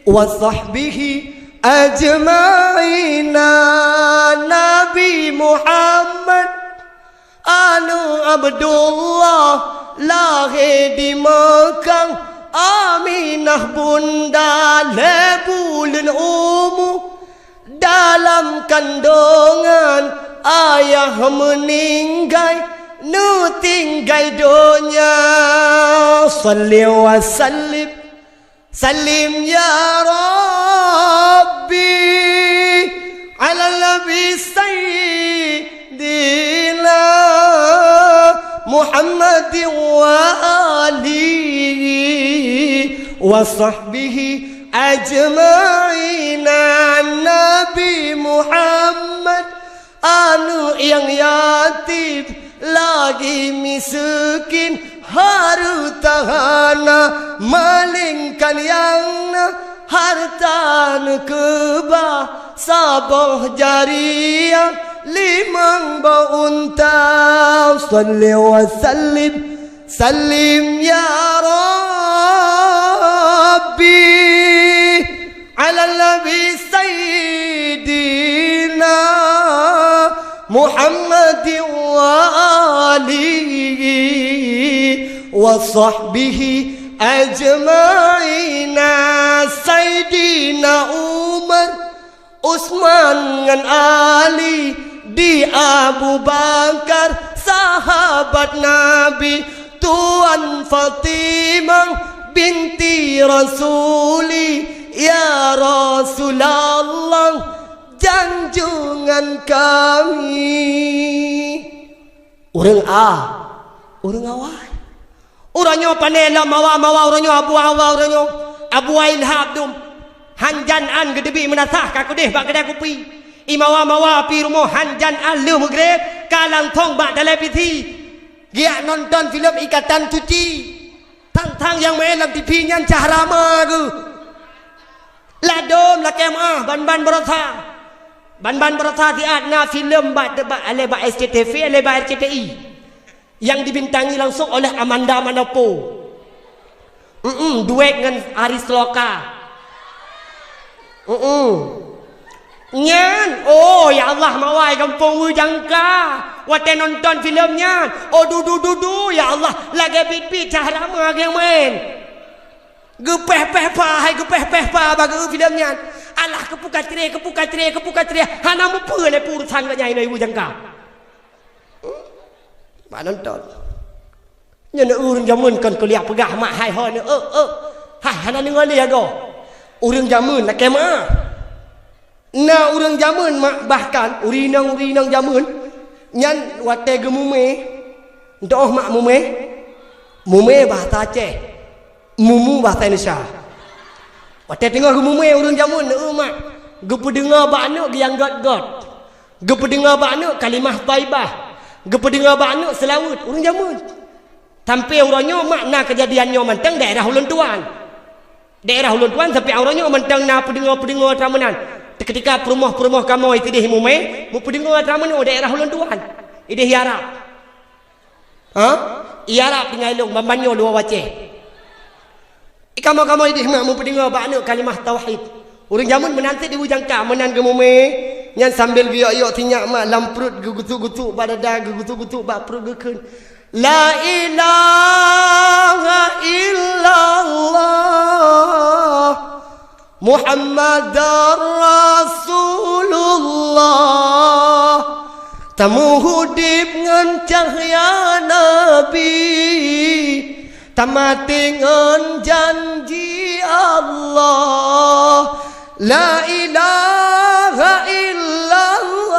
wa sahbihi ajma'ina. Nabi Muhammad, aneuëk Abdullah, lahé di Meukah, Aminah bunda lhée buleuen umu, dalam kandongan ayah meuninggai, neutinggai donya. Shalli wa sallim, sallim ya Rabbi, ala Nabi Sayyidina Muhammad wa alihi wa sahbihi ajma'ina. Nabi Muhammad, aneuëk nyang yatim, lagi miseukin, hareuta hana, malingkan nyang na hareuta neukeubah, saboh jariah, limong boh unta. Shalli wa sallim, sallim ya Rabbi, ala Nabi Sayyidina Muhammad wa alihi wa sahbihi ajma'ina. Saidina Umar, Utsman ngon Ali, di Abu Bakar, sahabat Nabi, Tuan Fatimah binti Rasuli, ya Rasulullah, janjungan kami. Ureuëng a, ureuëng awai. Uroe nyoe pane lom mawa-mawa, uroe nyoe Abu Awa, uroe nyoe Abu Ilhab dum. Hanjan an geuteubiet meunasah ka keudeh bak keudai kupi. Imawa-mawa pi rumoh hanjan an lheueh meugreb ka langsong bak televisi. Giak nonton filem Ikatan Suci. Tang-tang nyang meu'en lam tivi nyan cahra ma geuh. Ladom lakée meu'ah ban-ban baroesa. Ban-ban baroesa siat na filem bak, bak, alé bak S C T V, alé bak R C T I. Nyang dibintangi langsong oleh Amanda Manopo. Mm-mm, duet ngon Aris Loka. Mm-mm. Nyan, oh, ya Allah, mawai gampông Wu Jangka. Watée nonton filem nyan, oh, dudu-dudu, ya Allah, lagée bit-bit cahra ma nyang meu'en. Geupéh-péh pa, hai geupéh-péh pa bak geu filem nyan. Alah, keupeue ka cré, keupeue ka cré, keupeue ka cré. Hana mupeue lé peue urusan geuh nyan, Ibu Jangka. Bak nonton. Nyan ureuëng jameun kon kuliah peugah mak hai ho ni, eh, eh. Hai, hana deungoe lé agoe. Ureuëng jameun lakée meu'ah. Na ureuëng jameun mak, bahkan ureuëng inong, ureuëng inong jameun nyan watée geumumé, ntoh mak mumé, mumé bahasa Aceh, mumu bahasa Indonesia. Watée teungoh geumumé ureuëng jameun, neu mak, geupeudeungoe bak aneuëk geuyang gét-gét. Geupeudeungoe bak aneuëk kalimah thaibah. Geupeudeungoe bak aneuëk seulaweuet, ureuëng jameun. Sampoe uroe nyoe mak na keujadian nyoe mantong daerah ulôn tuan. Daerah ulôn tuan sampoe uroe nyoe mantong na peudeungoe-peudeungoe atra meunan. Teuketika peurumoh-peurumoh kamoe sideh mumé, meupeudeungoe atra meunoe daerah ulôn tuan. Ideh Arab. Ha? Iya rab tinggai lôn, ban-ban nyoe luwa wacée. Kamoe-kamoe idéh mak meupeudeungoe bak aneuëk kalimah tauhid. Ureuëng jameun meunan cit di bujangka, meunan geumumé, nyan sambil geuyok-yok sinyak mak lam pruet, geugusuk-gusuk bak dada, geugusuk-gusuk bak pruet, geukheun, "La ilaha illallah, Muhammadar Rasulullah." Tamuhudéb ngon cahya Nabi, tamaté ngon janji Allah. La ilaha illallah,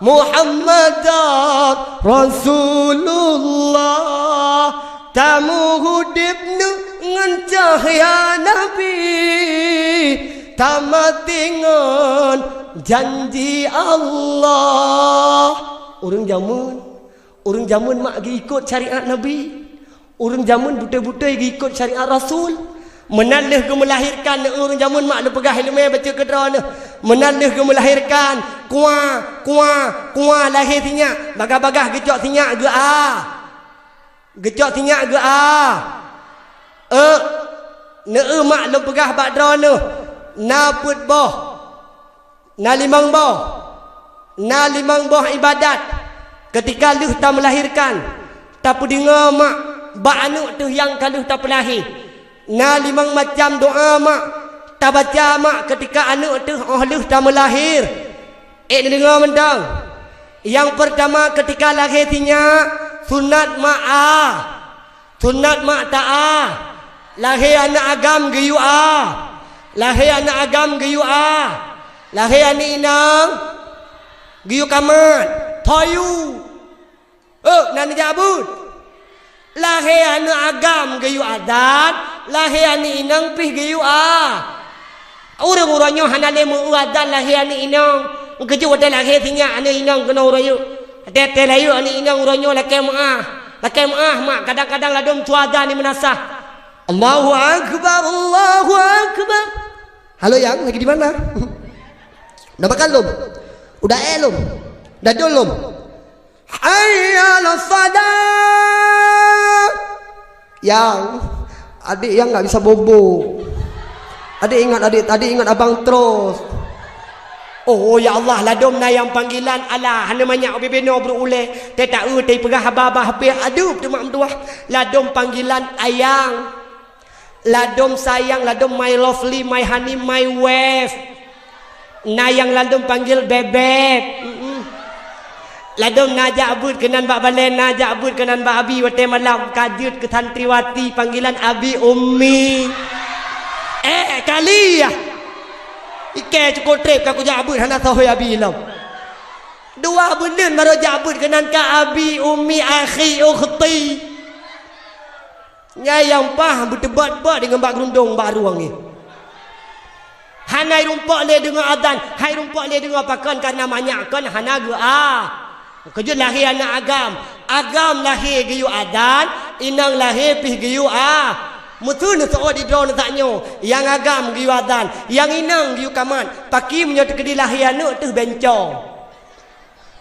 Muhammadar Rasulullah. Tamuhudéb ngon cahya Nabi, tamaté ngon janji Allah. Ureuëng jameun, ureuëng jameun mak geuikot syariat Nabi. Ureuëng jameun beutôi-beutôi geuikot syariat Rasul. Meunan lheueh geumeulahirkan, ureuëng jameun mak lôn peugah iéleumé bacut keudroe neuh. Meunan lheueh geumeulahirkan, kuah, kuah, kuah lahé sinyak, bagah-bagah geucok sinyak geu-a. Geucok sinyak geu-a. Euk, neueu mak lôn peugah bak droeneuh, na peuet boh, na limong boh, na limong boh ibadat. Keutika lheueh tameulahirkan, tapeudeungoe mak bak aneuëk teuh nyang ka lheueh tapeulahé. Na limong macam doá mak tabaca mak keutika aneuëk teuh óh lheueh tameulahé. Ék neudeungoe mantong. Nyang peurtama keutika lahé sinyak, sunat mak a. Sunat mak ta a. Lahé aneuëk agam geuyue a. Lahé aneuëk agam geuyue a. Lahé aneuëk inong geuyue kamat. Thoyu. Oh, na neujak buet. Lahé aneuëk agam geuyue azan, lahé aneuëk inong pih geuyue a. Ureuëng uroe nyoe hana lé meu-eu azan lahé aneuëk inong. Keujeuet watée lahé sinyak aneuëk inong keunoe uroe nyoe. Watée-watée lahé aneuëk inong uroe nyoe lakée meuah. Lakée meuah mak, kadang-kadang ladom su azan di meunasah. Allahu akbar, Allahu akbar. Halo yang lagi di mana? Udah makan lom? Udah éh lom? Udah dol lom? Hayya 'alas shalah. Yang, adik yang nggak bisa bobo. Adik ingat adik, adik ingat abang terus. Oh ya Allah, ladom na nyang panggilan Allah, hana manyak ubé beno brok ulée. Teuta eu teupeugah haba-haba hapé aduh teumak meutuah. Ladom panggilan ayang. Ladom sayang, ladom my lovely, my honey, my wife. Na nyang ladom panggil bebek. Mm-mm. Ladom na jak buet keunan bak balée, na jak buet keunan bak abi watée malam, ka jeuet keu santriwati panggilan abi ummi. Eh, kali ya. Ike cukup treb ka kujak buet hana sohoi abi lom. Dua buleuen baru jak buet keunan ka abi ummi akhi ukhti. Nyang paih beuteubat-bat deungon bak geurundong bak rueng nyoe. Hana irumpok lé deungon azan, hai rumpok lé deungon pakon, kareuna manyak kon hana geu-a. Keujeuet lahé aneuëk agam, agam lahé geuyue azan, inong lahé pih geuyue a. Meuteun seuôt di droeneuh that nyoe, nyang agam geuyue azan, nyang inong geuyue kamat. Paki meunyoe teukeudi lahé aneuëk teuh bencong.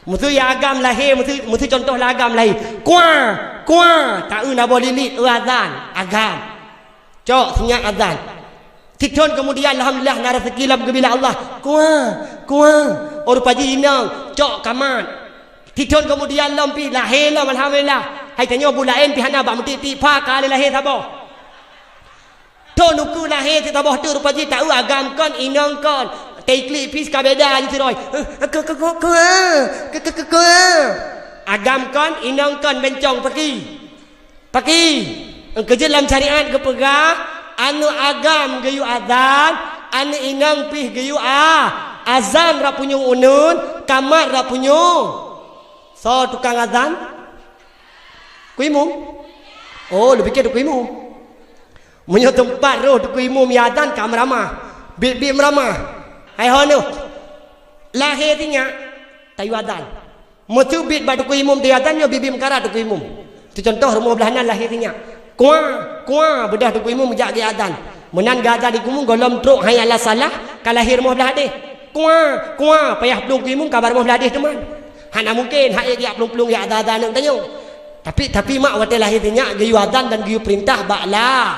Meuseu ya agam lahé, meuseu, meuseu contoh lah agam lahé. Kuah, kuah, taeu na boh lilit, eu azan, agam. Cok, seunyak azan. Sithon keumudian, alhamdulillah, na raseuki lom geubila Allah. Kuah, kuah, oh rupa jih inong, cok kamat. Sithon keumudian lom pih, lahé lom, alhamdulillah. Hai tanyoe buet laén pih hana bak meutik-tik, pha ka lé lahé saboh. Thon ukeue lahé sisaboh teuk rupa jih taeu agam kon, inong kon. Teuklik pih ka beda jih sidroe. Eh, ke, ke, ke, ke, eh. Ke, ke, ke, ke, eh. Agam kon, inong kon, bencong paki. Paki. Keujeuet lam syariat geupeugah, aneuëk agam geuyue azan, aneuëk inong pih geuyue a. Azan rab punyueng uneuen, kamat rab punyueng. Soe tukang azan? Teungku imum? Oh, lôn piké teungku imum. Meunyoe teumpat roh teungku imum ya azan ka meuramah. Biet-biet meuramah. Hai ho neuh. Lahé sinyak, tayue azan. Meuseu biet bak teungku imum tayue azan, nyoe biet-biet meukarat teungku imum. Teucontoh rumoh blaih nan lahé sinyak. Kuah, kuah, beudoh teungku imum jak geuazan. Meunan geuazan teungku imum gohlom trok hayya 'alas shalah, ka lahé rumoh blaih deh. Kuah, kuah, payah plueng teungku imum ka bak rumoh blaih deh teuma. Hana mungken, hak ék jak plueng-plueng jak azan-azan aneuëk tanyoe. Tapi, tapi mak watée lahé sinyak geuyue azan dan geuyue peurintah bak la-,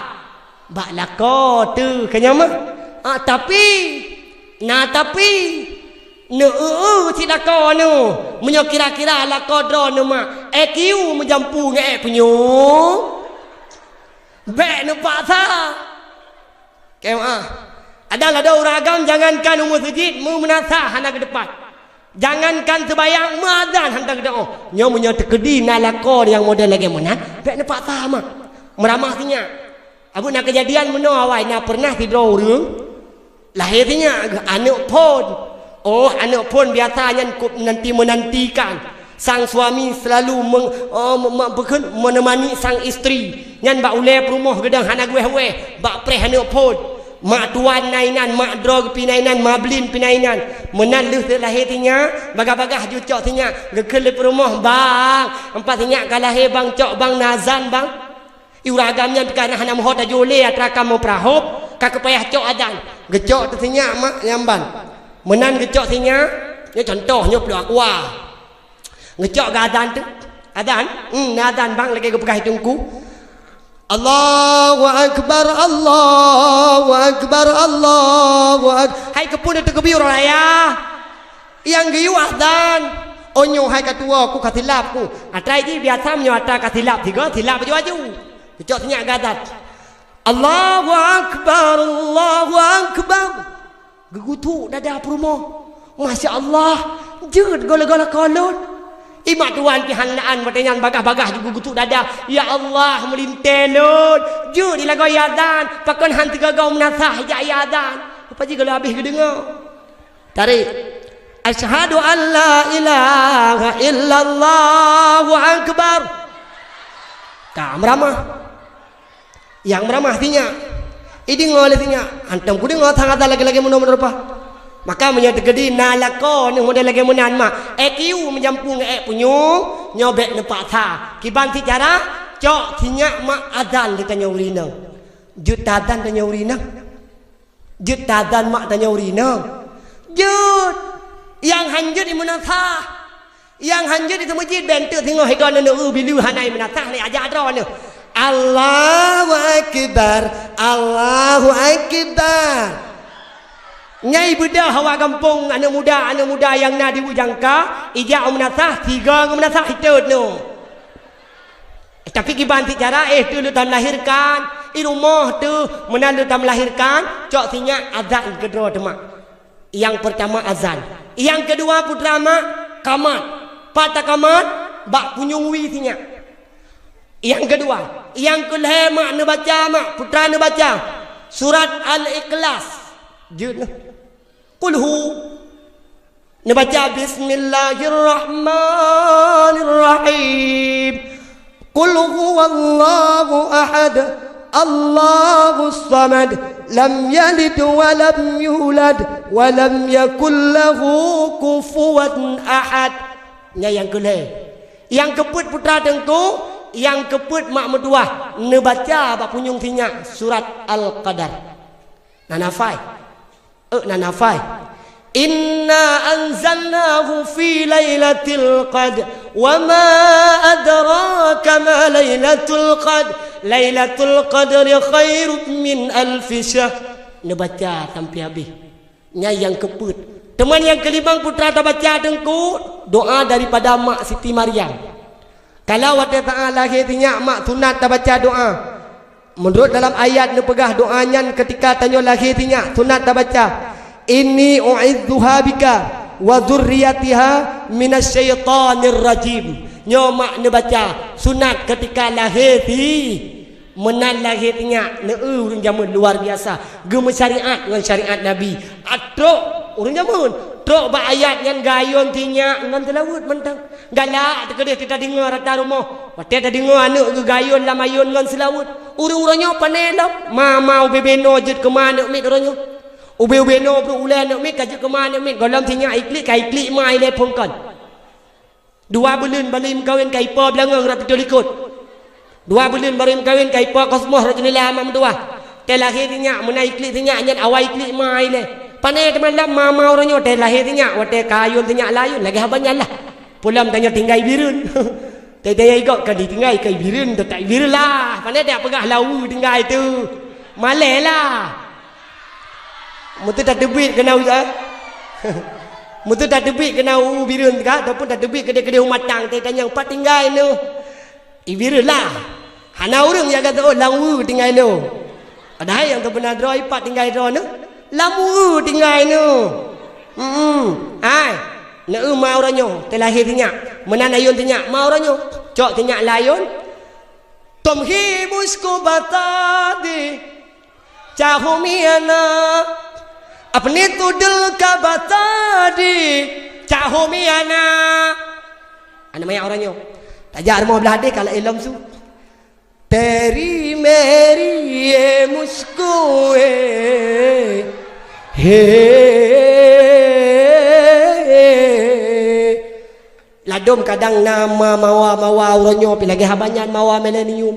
bak lakoe teuh, ka nyan mah. Ah, tapi, na tapi, neu-eu-eu cit lakoe nyoe. Meunyoe kira-kira lakoe droeneuh mak, E Q meujampu ngon ék punyueng, bék neupaksa. Keu, ah. Adak ladôm ureuëng agam, jangankan u meuseujid, meu-, meunasah hana geuteupah. Jangankan seubayang, meuazan hana geudoa. Nyoe meunyoe teukeudi na lakoe nyang model lagée meunan, bék neupaksa mak. Meuramah sinyak. Abu na keujadian meunoe awai, na peureunah sidroe ureuëng lahé sinyak, aneuëk phon. Oh, aneuëk phon biasa nyan kop nanti-menantikan. Sang suami selalu meng-, oh, me-, me-, bukon menemani sang istri. Nyan bak ulée peurumoh geudong hana geuwéh-wéh, bak preh aneuëk phon. Mak tuan na inan, mak droe geupinai nan, mablin pinai nan. Meunan lheueh teuk lahé sinyak, bagah-bagah ju cok sinyak, geukheun lé peurumoh, "Bang, empat sinyak ka lahé, Bang, cok, Bang, na azan, Bang." Ureuëng agam nyan pih ka hana meuho tajak lé atra kamoe peurahop, ka keupayah cok azan. Geucok teuh sinyak mak nyang ban. Meunan geucok sinyak, nyoe contoh, nyoe pluek aqua. Geucok geuazan teuh. Azan? Hmm, na azan bang lagée geupeugah teungku. Allahu Akbar, Allahu Akbar, Allahu Ak-, hai keupeue teukeubir raya? Nyang geuyue azan. Oh nyoe hai ka tuwoe ku ka silap ku. Atra jih biasa meunyoe atra ka silap sigoe, silap aju-aju. Geucok sinyak geuazan. Allahu Akbar, Allahu Akbar. Geugutuk dada peurumoh. Masya Allah, jeuet gola-gola kolon. Imak tuan pih hana an watée nyan bagah-bagah geugutuk dada. Ya Allah, meulintée lôn. Jeuet dilagoe azan, pakon han teugaga meunasah jak azan. Apa jih gola habéh geudeungoe. Tarék. Asyhadu an la ilaha illallah, Allahu akbar. Ka meuramah. Nyang meuramah sinyak. Ideungoe lé sinyak. Hantom kudeungoe sang azan lagée-lagée meunoe-meunoe rupa. Maka meunyoe teukeudi na lakoe nyang model lagée meunan mak, E Q meujampu ngon ék punyueng, nyoe bék neupaksa. Kiban cit cara, cok sinyak mak azan lé tanyoe ureuëng inong. Jeuet tazan tanyoe ureuëng inong. Jeuet tazan mak tanyoe ureuëng inong. Jeuet. Nyang han jeuet di meunasah. Nyang han jeuet di seumeujid, bék teuk singoh hidon aneuk eu bileue hana meunasah lé ajak droeneuh. Allahu akbar, Allahu akbar. Nyai beudah awak gampông aneuk muda, aneuk muda nyang na di Bujangka, ijak meunasah, sigoe ngon meunasah itot nyoe. Tapi kiban cit cara, eh, teuh leutam lahirkan, i rumoh teuh, meunan leutam lahirkan, cok sinyak azan keudroe teuma. Nyang peurtama azan. Nyang keudua putra mak, kamat. Pat takamat, bak punyueng wie sinyak. Nyang keudua, nyang keulhée mak neubaca mak, putra neubaca surat Al-Ikhlas. Jeuet nyoe. Qul hu. Neubaca bismillahirrahmanirrahim. Qul huwallahu ahad, Allahus samad, lam yalid wa lam yulad, wa lam yakul lahu kufuwan ahad. Nyan nyang keulhée. Nyang keupeuet putra teungku, nyang keupeuet mak meutuwah, neubaca bak punyueng sinyak surat Al-Qadar. Na nafai. Eh, na nafai. Inna anzalnahu fi lailatul qadr. Wa ma adraka ma lailatul qadr. Lailatul qadri khairum min alfi syahr. Neubaca sampai habéh. Nyan nyang keupeuet. Teuma nyang keulimong putra tabaca teungku, doa daripada mak Siti Maryam. Kalau watée saát lahé sinyak mak sunat tabaca doa. Meunurot dalam ayat neupeugah doa nyan keutika tanyoe lahé sinyak sunat tabaca, "Inni u'idzuha bika wa dzurriyyatiha minasy syaithanir rajim." Nyoe mak neubaca sunat keutika lahé si. Meunan lahé sinyak neu-eu ureuëng jameun luar biasa, geumeusyariat ngon syariat Nabi. A trok ureuëng jameun, trok bak ayat nyan gayôn sinyak ngon seulaweuet mantong. Galak teukeudeh teuka deungoe rata rumoh. Watée tadeungoe aneuëk geugayôn lam ayôn ngon seulaweuet, ureuëng uroe nyoe pane lom, ma-ma ubé-bé noe jeuet keuma aneuëk miet uroe nyoe. Ubé-ubé noe brok ulée aneuëk miet ka jeuet keuma aneuëk miet, gohlom sinyak iklik ka iklik ma ilée phon kon. Dua buleuen barô meukawen ka ipo beulangöng rot peuet likot. Dua buleuen barô meukawen ka ipo kosmoh rot jeunela ma meutuwah. Tée lahé sinyak meunan iklik sinyak nyan awai iklik ma ilée. Pane teuma lom ma-ma uroe nyoe tée lahé sinyak watée ka ayôn sinyak layôn lagée haba nyan lah. Peulom tanyoe tinggai bireuen. Teuntèe igok ka ditinggai ka Ibireuen, teutab Ibireuen lah. Pandai dak peugah lawu tinggai tu. Malèe lah. Meuteutateubiet keunan u, eh? Meuteutateubiet keunan u Ibireuen ka, ataupun tateubiet keudéh-keudéh u Matang, teuntèe tanyong pat tinggai nyoe. Ibireuen lah. Hana ureueng nyang ka teuôt lam u tinggai nyoe. Padahai nyang teupeuna droe pat tinggai droeneuh, lam u tinggai nyoe. Hmm, ai, neu ma uroe nyoe, teulahé sinyak. Meunan ayôn sinyak, ma uroe nyoe. Cok sinyak lam ayôn. Tom hi musko batadi, caho miana. Apni tudel ka batadi, caho miana. Aneuk manyak uroe nyoe. Tajak rumoh blah deh kalau ilom su. Teri meri e musko e. He. Ladôm kadang na ma-, mawa-mawa uroe nyoe pi lagèe haba nyan mawa milenium.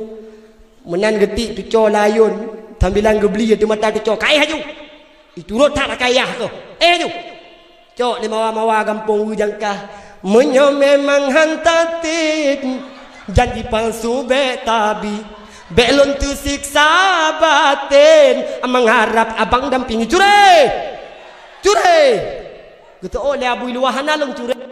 Meunan geutik teuco lam ayôn, sambilan geubli ateueh mata teuco, "Kaéh aju! Iturot that kayah keuh. Eh aju!" Cok lé mawa-mawa gampông Weujangkah. Meunyoe memang han tatem janji palsu bèk tabi, bèk lôn teusiksa baten, meuharab abang dampingi. Curé! Curé! Geuteuôt lé Abu Luwah hana lôn curé.